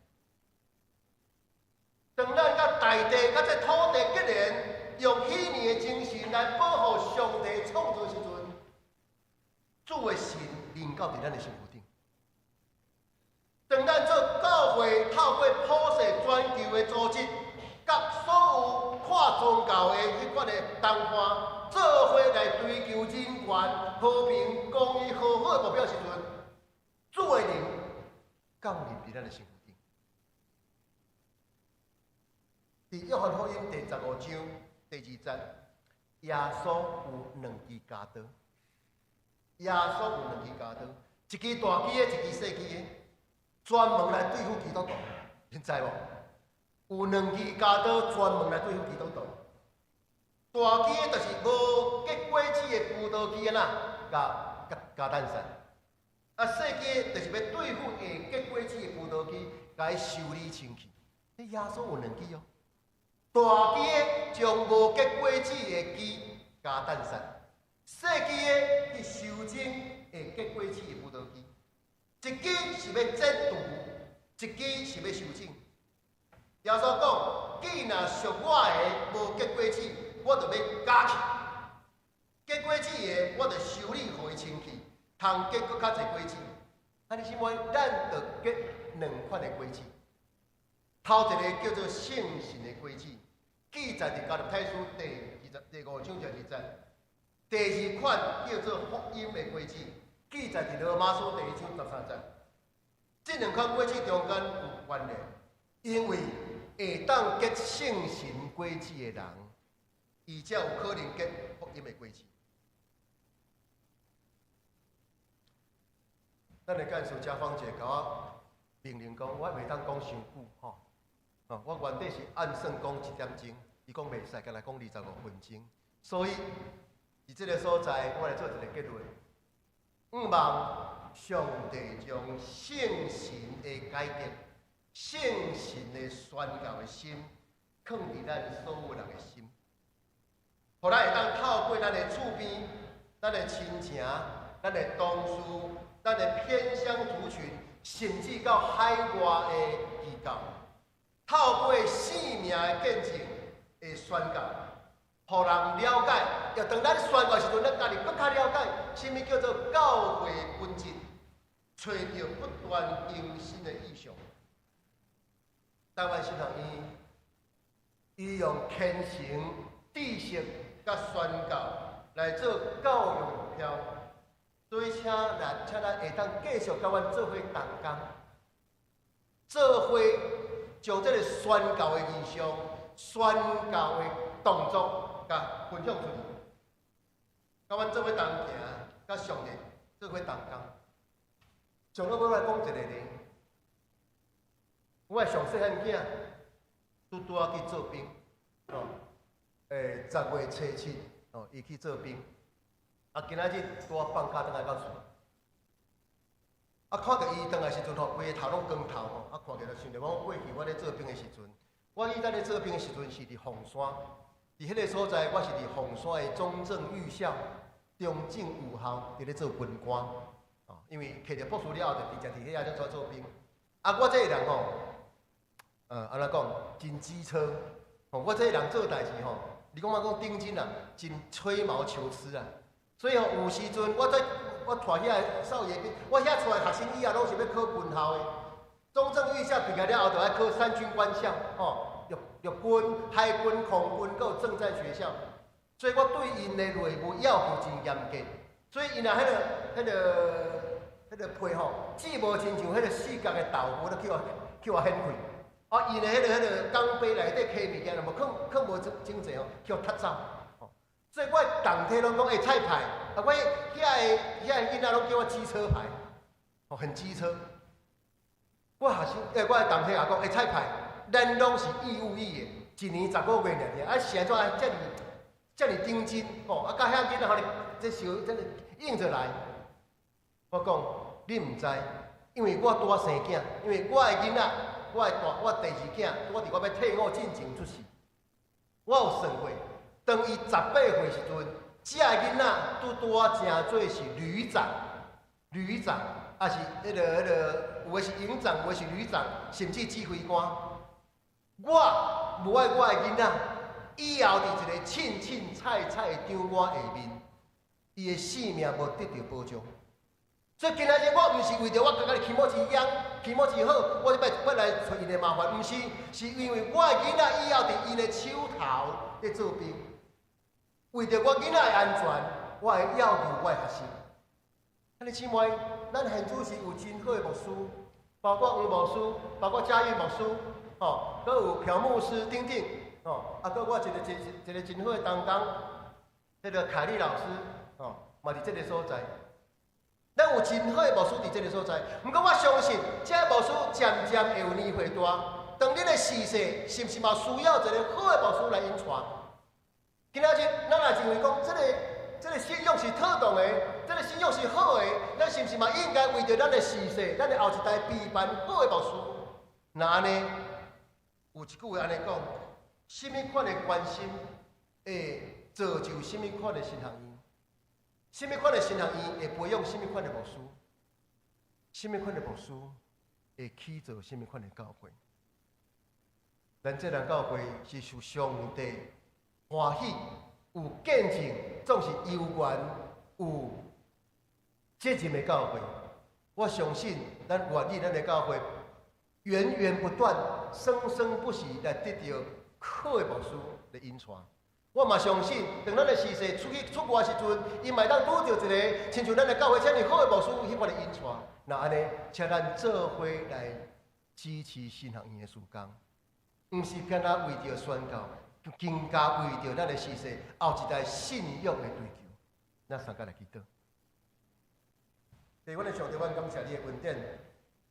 當咱佮大地、佮這土地結連，用喜年的精神來保護上帝創造的時陣，主的神臨到佇咱的身軀頂。當咱做教會，透過普世全球的組織，佮所有跨宗教的彼款的同伴，做伙來追求人權、和平、公義、和好的目標時陣，主的靈降臨佇咱的身軀頂。佇約翰福音第15章第2節，耶穌有兩支鉸刀。耶穌有兩支鉸刀，一支大支的，一支細支的，專門來對付基督徒，恁知無？有兩支鉸刀專門來對付基督徒。大支的就是無結果子的葡萄枝仔，共共共斬殺。啊，細支的就是欲對付會結果子的葡萄枝，共伊修理清氣。耶穌有兩支哦。大支的將無結果子的枝共斬殺，細支的去修整會結果子的葡萄枝。一支是欲剪除，一支是欲修整。耶穌講：既若屬我的無結果子，我就欲絞去；結果子的，我就修理予伊清氣，通結閣較濟果子。兄弟姊妹，咱著結兩款的果子。頭一个叫做聖神的果子，記載佇加拉太書第5章第2節。二款叫做福音的果子，記載佇羅馬書第1章13節。這兩款果子中間有關聯，因為會當結聖神果子的人，伊才有可能結福音的果子。咱的幹事嘉芳姐共我命令講，我袂當講傷久吼。哦，我原底是按算講1點鐘，伊講袂使，干焦講25分鐘，所以佇這个所在，我來做一个結論。向望上帝將聖神的改革、聖神的宣教的心，囥佇咱所有人的心，予咱會當透過咱的厝邊、咱的親情、咱的同事、咱的偏鄉族群，甚至到海外的機構，透過生命的見證的宣教，予人了解。要當咱宣教時陣，咱家己閣較了解，啥物叫做教會本質，揣著不斷更新的異象。台灣神學院，伊用虔誠、知識佮宣教來做教育目標，所以請咱會當繼續佮阮做伙同工，做伙將這个宣教的異象、宣教的動作，共分享出去。佮阮做伙同行，佮上帝做伙同工。上尾我來講一个例，我的上細漢囝拄拄仔去做兵，哦，10月初7，哦，伊去做兵。啊，今仔日拄仔放假轉來到厝，啊，看著伊轉來時陣吼，規个頭攏光頭吼，啊，看起來想著講過去我咧做兵的時陣，我以前咧做兵的時陣是佇鳳山，佇彼个所在，我是佇鳳山的中正預校、中正預校佇咧做軍官，哦，因為摕著博士了後，就直接佇遐咧做做兵。啊，我這個人吼，按怎講，真機車，吼，我這個人做代誌吼，你講我講頂真啊，真吹毛求疵啊。所以吼，有時陣我在我帶遐个少爺兵，我遐出來學生以後攏是欲考軍校的。中正預校畢業了後，就愛考三軍官校，吼，陸軍、海軍、空軍，閣有政戰學校。所以我對𪜶的內務要求真嚴格。所以𪜶若彼個皮吼，舌無親像彼個四角的豆腐，都去予掀開。啊，𪜶的彼個鋼杯內底囥物件，若無囥囥無整整齊吼，去予踢走。所以我同梯攏講，欸，菜牌，啊，我遐個囡仔攏叫我機車牌，哦，很機車。我學生，欸，我的同梯也講，欸，菜牌，咱攏是義務役的，一年10個月爾爾，啊，是按怎遮爾遮爾認真，吼，啊，佮遐囡仔，予你這小這個硬著來。我講，你毋知，因為我拄仔生囝，因為我的囡仔，我的大，我第二囝，我佇我欲退伍進前出世，我有算過。當伊18歲時陣，這個囡仔拄拄仔成做是旅長，旅長，抑是彼個，有的是營長，有的是旅長，甚至指揮官。我無愛我的囡仔，以後佇一個凊凊彩彩的長官下面，伊的性命無得著保障。所以今仔日我毋是為著我家己起毛子秧，起毛子好，我就欲來揣𪜶的麻煩，毋是，是因為我的囡仔以後佇𪜶的手頭咧做兵。為著我囡仔的安全，我會要求我的學生。兄弟姊妹，咱現主時有真好的牧師，包括黃牧師，包括嘉義牧師，吼，閣有朴牧師等等，吼，啊，閣我一個真好的同工，彼個凱麗老師，吼，嘛佇這个所在。咱有真好的牧師佇這个所在，毋過我相信，這个牧師漸漸會有年歲大，當恁的時勢，是毋是嘛需要一个好的牧師來引帶？今仔日，咱若認為講，這個信仰是妥當的，這個信仰是好的，咱是毋是嘛應該為著咱的時勢，咱的後一代備辦好的牧師？若按呢，有一句話按呢講，啥物款的關心會造就啥物款的神學院？啥物款的神學院會培養啥物款的牧師？啥物款的牧師會起造啥物款的教會？咱這間教會是受上帝歡喜，有見證，總是有緣有責任的教會。我相信，咱願意咱的教會源源不斷、生生不息來得著好的牧師來引帶。我嘛相信，當咱的司事出去出外時陣，伊嘛會當拄著一个親像咱的教會遮爾好的牧師，彼款的引帶。若按呢，請咱做伙來支持神學院的事工，毋是干焦為著宣教，更加為著咱的司事後一代信仰的追求。咱三個來祈禱。父阮的上帝，阮感謝你的恩典，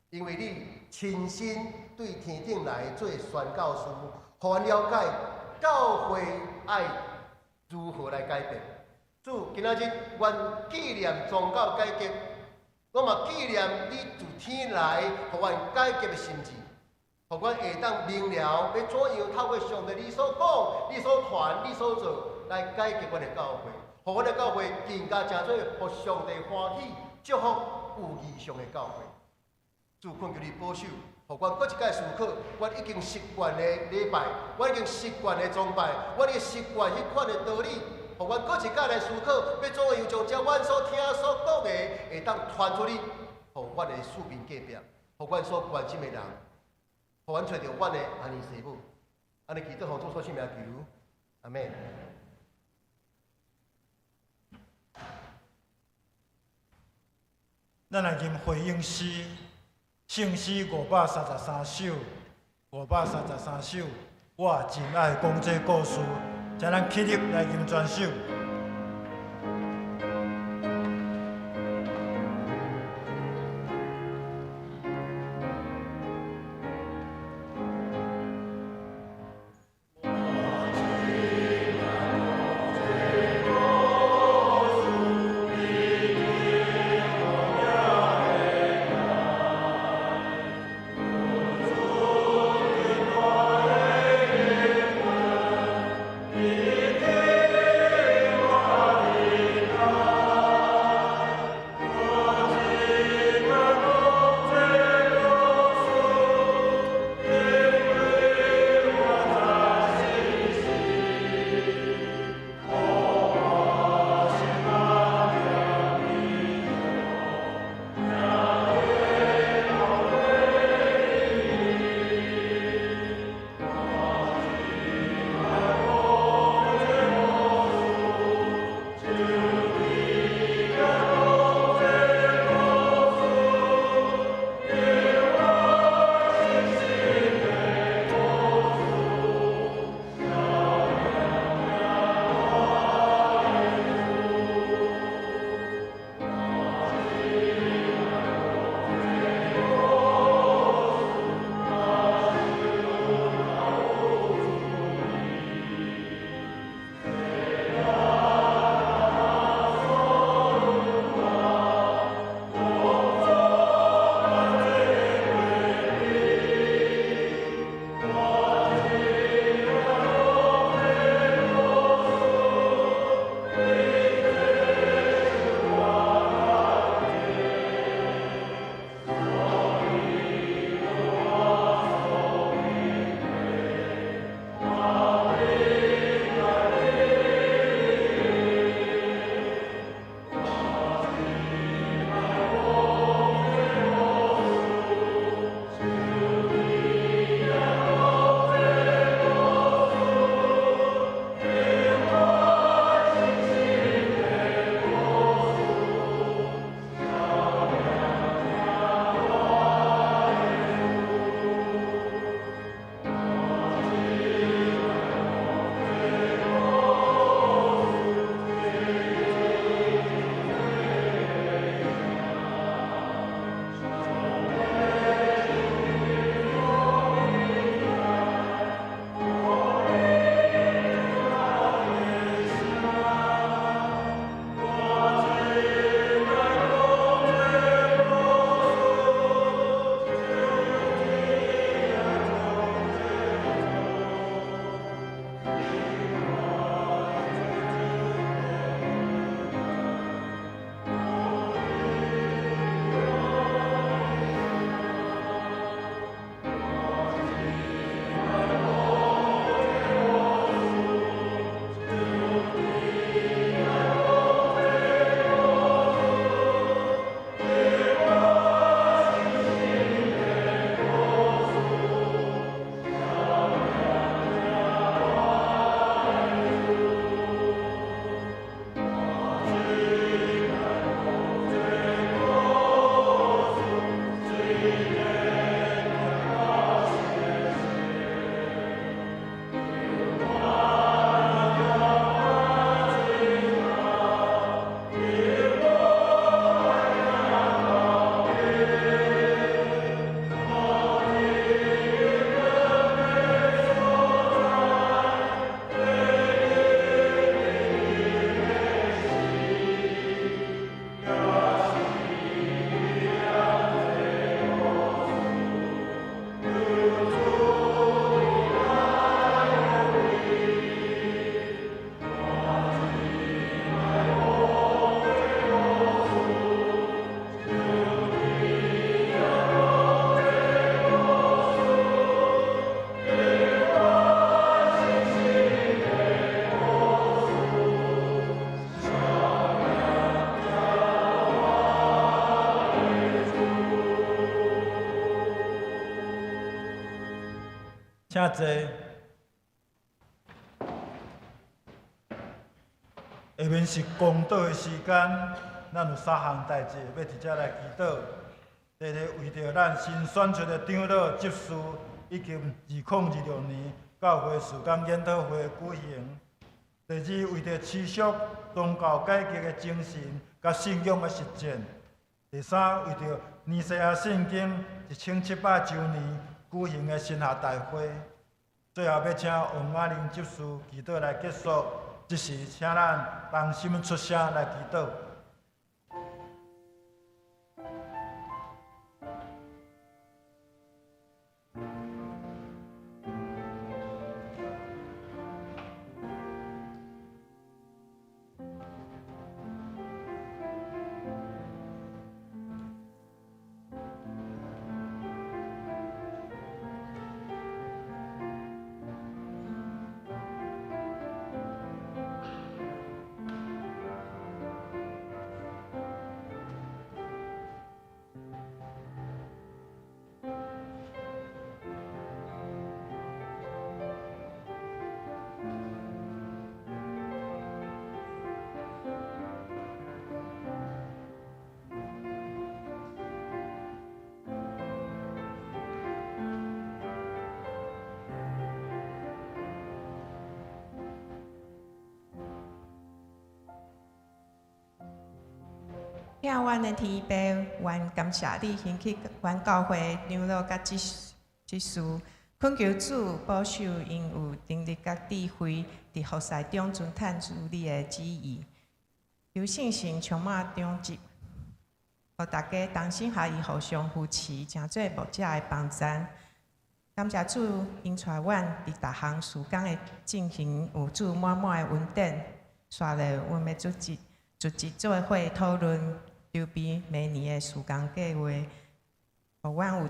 因為你親身對天頂來做宣教士，予阮了解教會愛如何來改變。主，今仔日阮紀念宗教改革，我嘛紀念你自天來，予阮改革的心志，予阮會當明了欲怎樣透過上帝你所講、你所傳、你所做來改革阮的教會，予阮的教會更加成做予上帝歡喜、祝福有異象的教會。主，懇求你保守，予阮閣一擺思考，阮已經習慣的禮拜，阮已經習慣的崇拜，阮已經習慣彼款的道理，予阮閣一擺來思考，欲怎樣將這阮所聽所講的，會當傳出去，予阮的四面隔壁，予阮所關心的人，予阮揣著阮的阿尼師母，按呢祈禱奉主所聖名求，阿們。咱來吟回應詩，聖詩533首，533首，我真愛講這故事，請咱起立來吟全首。請坐。下面是公禱的時間，咱有三項代誌欲佇遮來祈禱。第一个，為著咱新選出的長老執事，以及2026年教會事工研討會舉行。第二，為著持續宗教改革的精神佮信仰的實踐。第三，為著尼西亞信經1700週年舉行的神學大會。最後，欲請王雅玲執事祈禱來結束。這時，請咱同心出聲來祈禱。疼阮的天父，阮感謝你興起阮教會長老佮執事，懇求主保守𪜶有能力佮智慧，佇服侍中遵探主你的旨意，求聖神充滿長執，予大家同心合意互相扶持，成做牧者的幫贊。感謝主，𪜶帶阮佇逐項事工的進行有主滿滿的恩典。紲落阮欲組織做伙討論籌備明年的事工計劃，予阮有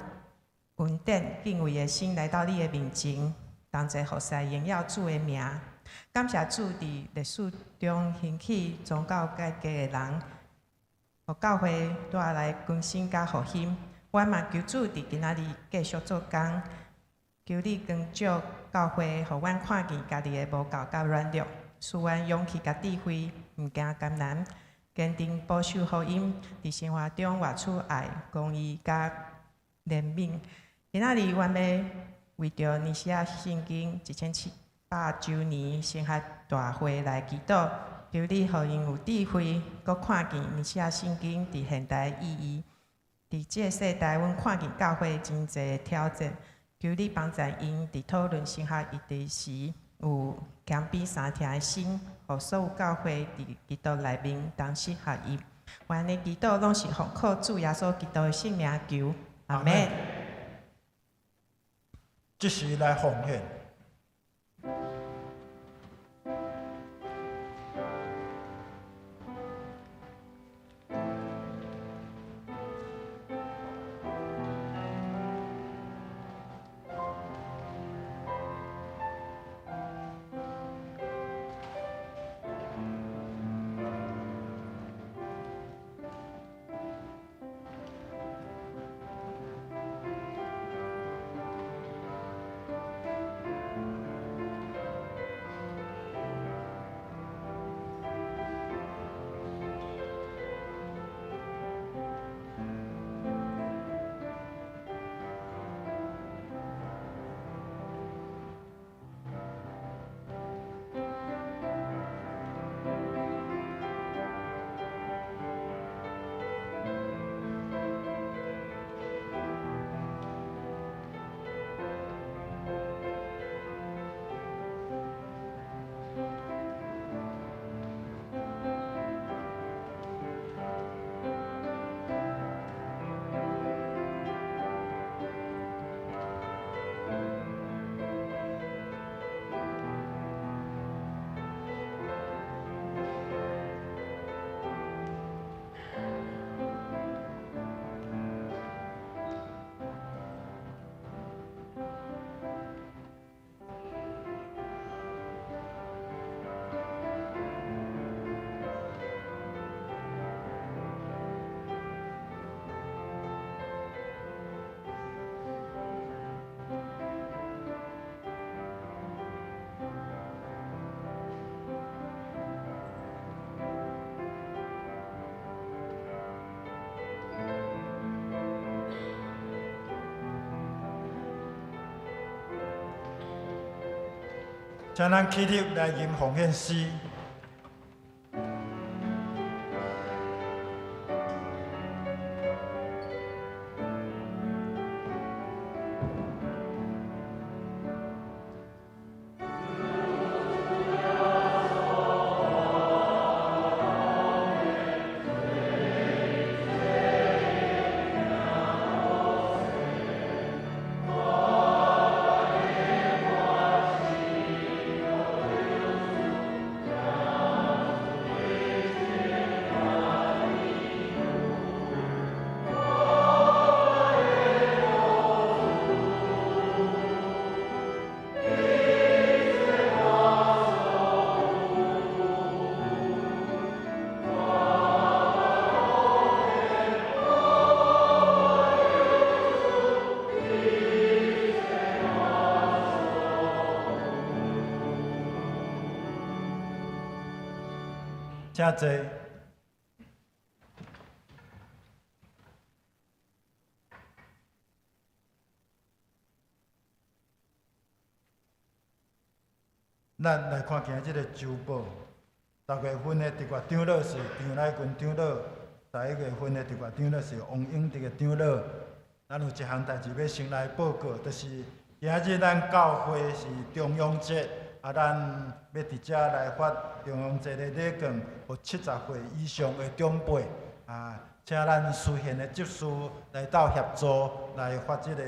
恩典敬畏的心來到你的面前，同齊服侍榮耀主的名。感謝主佇歷史中興起宗教改革的人，予教會帶來更新佮復興。阮嘛求主佇今仔日繼續做工，求你光照教會，予阮看見家己的無夠佮軟弱，賜阮勇氣佮智慧，毋驚艱難，堅定保守福音，佇生活中活出愛、公義佮憐憫。今仔日，阮欲為著尼西亞信經1700週年神學大會來祈禱，求你予𪜶有智慧，閣看見尼西亞信經佇現代的意義。佇這个世代，阮看見教會真濟挑戰，求你幫助𪜶佇討論神學議題時，有謙卑相聽的心，予所有教會佇基督內面同心合一。阮的祈禱攏是奉靠主耶穌基督的聖名求，阿們。這時來奉獻。請咱起立來吟奉獻詩。請坐。咱來看今日這個週報。十月份的特別長老是張乃群長老，11月份的特別長老是王永德的長老。咱有一項代誌欲先來報告，就是今日咱教會是重陽節。啊，咱欲佇遮來發重陽節的禮券，予70歲以上的長輩。啊，請咱書賢的執事來鬥協助來發這個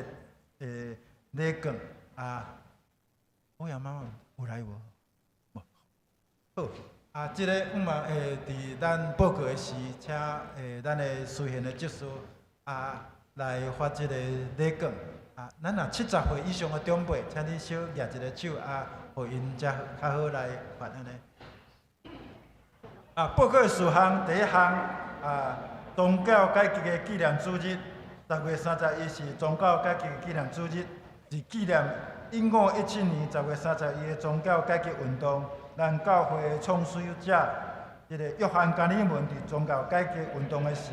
禮券。啊，歐陽媽媽有來無？無。好，啊，這個我嘛會佇咱報告的時，請咱的書賢的執事啊來發這個禮券。啊，咱若70歲以上的長輩，請你小舉一个手啊，予𪜶才較好來發按呢。啊，報告事項第一項啊，宗教改革的紀念主日，10月31是宗教改革的紀念主日，是紀念1517年10月31的宗教改革運動。咱教會的創始者，這个約翰加爾文佇宗教改革運動的時，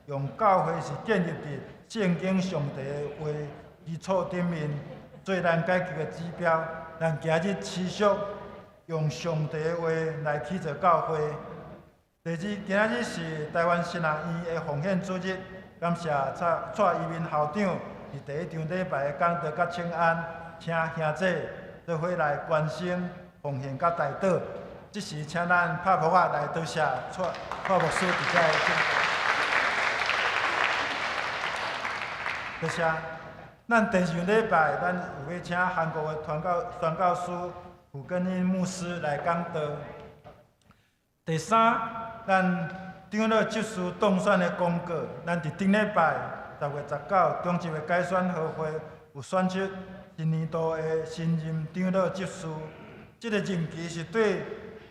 用教會是建立佇聖經上帝的話基礎頂面，做咱改革的指標。咱今日持續用上帝的話來起造教會。第二，今日是台灣神學院的奉獻主日，感謝蔡宜民校長佇第一場禮拜的講道佮請安，請兄弟做伙來關心奉獻佮代禱。這時請咱拍噗仔來多謝蔡蔡牧師佇遮的講道。多謝。咱第二場禮拜，咱有欲請韓國的傳教宣教師傅根英牧師來講道。第三，咱長老執事當選的公告，咱佇頂禮拜10月19中集的改選和會有選出一年度的新任長老執事。這个任期是對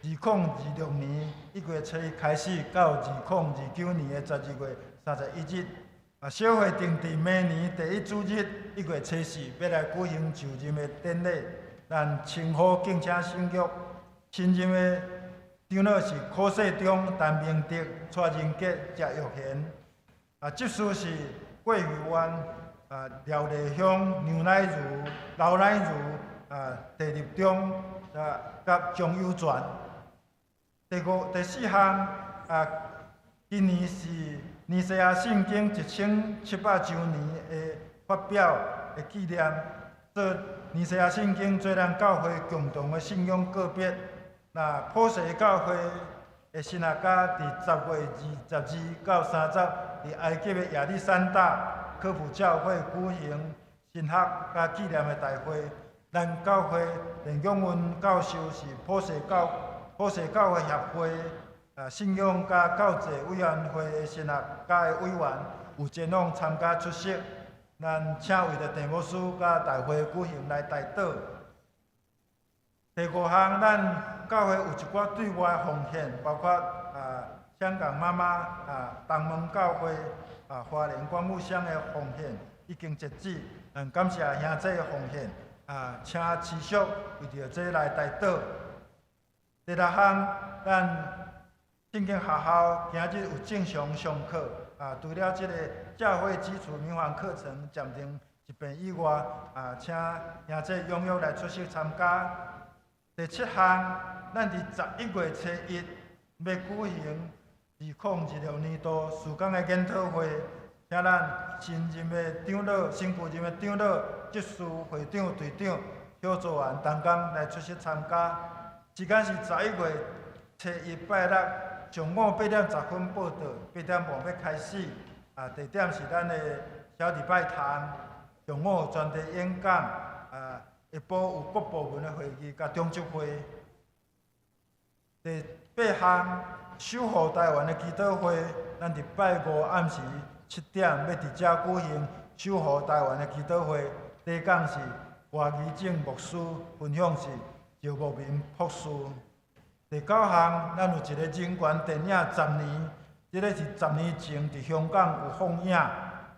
2026年1月初一開始到2029年的12月31日。啊，小會定佇明年第一主日1月初4，欲來舉行就任的典禮。咱稱呼敬請省略。新任的長老是柯世忠、陳明德、蔡仁杰、謝玉賢。啊，執事是郭玉元、啊廖麗香、梁乃如、劉乃如、啊鄭立中、啊佮張友全。第五、第四項啊，今年是尼西亞聖經1700週年的發表的紀念，做尼西亞聖經做咱教會共同的信仰告別。那普世教會的神學家佇10月22到30，佇埃及的亞歷山大科普教會舉行神學佮紀念的大會。咱教會連永文教授是普世教會協會啊信仰佮教濟委員會的神學家的委員，有前往參加出席。咱請為著鄭牧師佮大會舉行來代禱。第五項，咱教會有一寡對外奉獻，包括啊香港媽媽啊東門教會啊花蓮光復鄉的奉獻已經截止，咱感謝兄弟的奉獻啊，請持續為著這來代禱。第六項，咱聖經學校今日有正常上課啊，除了這个教會基礎民防課程暫停一遍以外，啊，請兄弟踴躍來出席參加。第七項，咱佇11月初1欲舉行2026年度事工的研討會，請咱新任的長老、新舊任的長老、執事、會長、隊長、協助員同工來出席參加。時間是11月初1拜六上午8點10分報到，8點半欲開始。啊，地點是咱的小禮拜堂。上午專題演講，啊，下晡有各部門的會議佮長執會。第八項，守護台灣的祈禱會，咱佇拜五暗時7點欲佇遮舉行守護台灣的祈禱會。主講是郭宜正牧師，分享是趙牧民博士。第九項，咱有一个人權電影十年，這个是10年前佇香港有放映，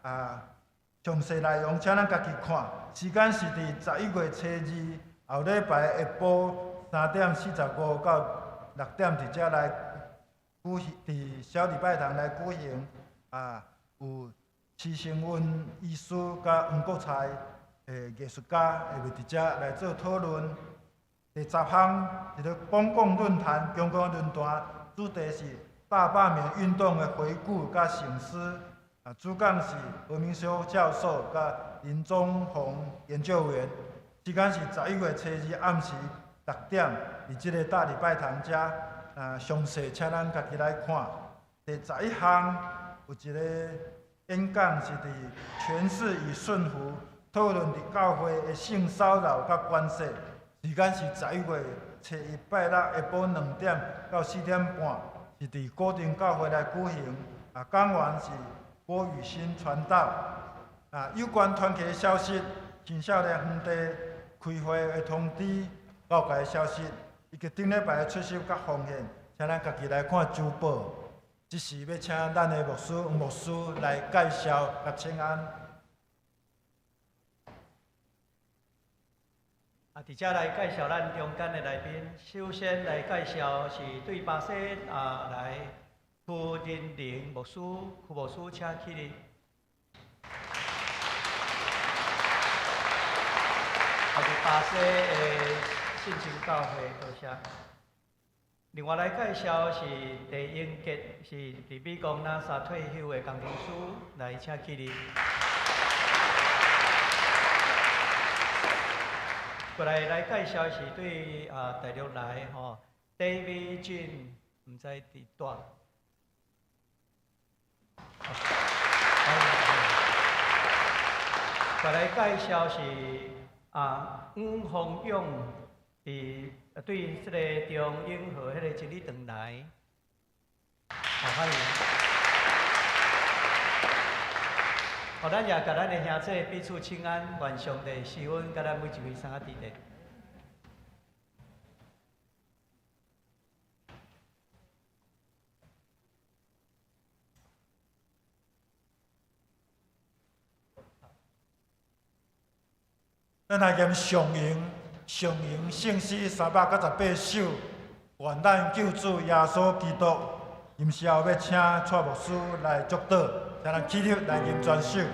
啊，詳細內容請咱家己看。時間是佇11月初2後禮拜下晡3點45到6點佇遮來舉行，佇小禮拜堂來舉行。啊，有徐成文醫師佮黃國才的藝術家會佇遮來做討論。第十項，一个公共論壇，公共論壇主題是大罷免運動的回顧佮省思。啊，主講是何明修教授佮林宗宏研究員。時間是11月初2暗時6點，佇這个大禮拜堂遮。啊，詳細請咱家己來看。第十一項有一個演講是佇權勢與順服，討論佇教會的性騷擾佮關係。時間是11月初1拜六下晡2點到4點半，是佇古亭教會來舉行。啊，講員是郭雨欣傳道。啊，有關團契的消息，青少年園地開會的通知，告解的消息，以及頂禮拜的出席佮奉獻，請咱家己來看週報。這時欲請咱的牧師黃牧師來介紹佮請安。啊，佇遮來介紹咱中間的來賓，首先來介紹是對巴西啊來柯仁玲牧師，柯牧師請起立。啊，佇巴西的信心教會，多謝。另外來介紹是鄭英傑，是佇美國 NASA 退休的工程師，來請起立。過來來介紹是對啊大陸來吼，David Jin，毋知佇佗。過來介紹是啊黃宏勇，佇對這個中永和彼个真理堂來，好歡迎。好，咱也共咱的兄弟彼此請安，願上帝賜恩，佮咱每一位三個弟弟。咱來念上榮，上榮聖詩398首，願咱救主耶穌基督，今宵欲請蔡牧師來祝禱，請咱起立來念全首。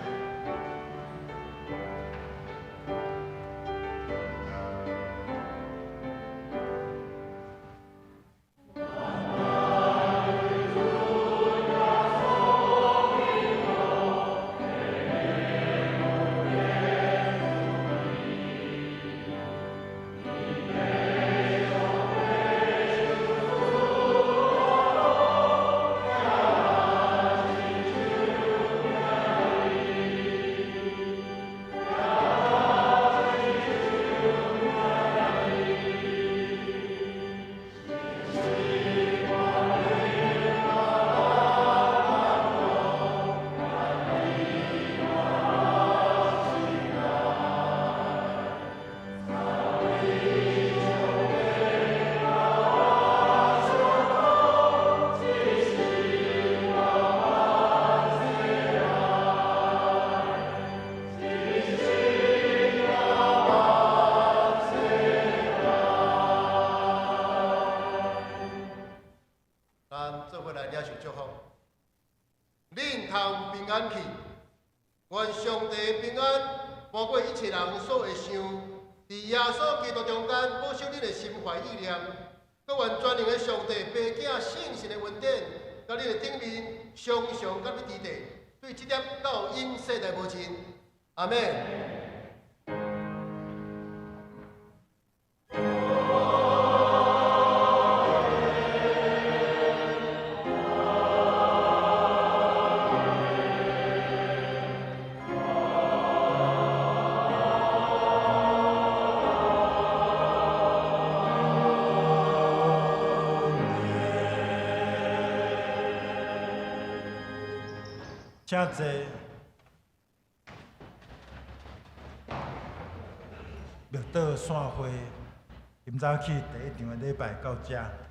咱做伙來領受祝福，恁通平安去，願上帝平安，超過一切人所會想，佇耶穌基督中間保守恁的心懷意念。閣願全能的上帝、父子聖神的恩典，佮恁的頂面常常佮恁佇咧，對這點到永世代無盡。阿們。請坐。默禱散會，今早起第一場的禮拜到這。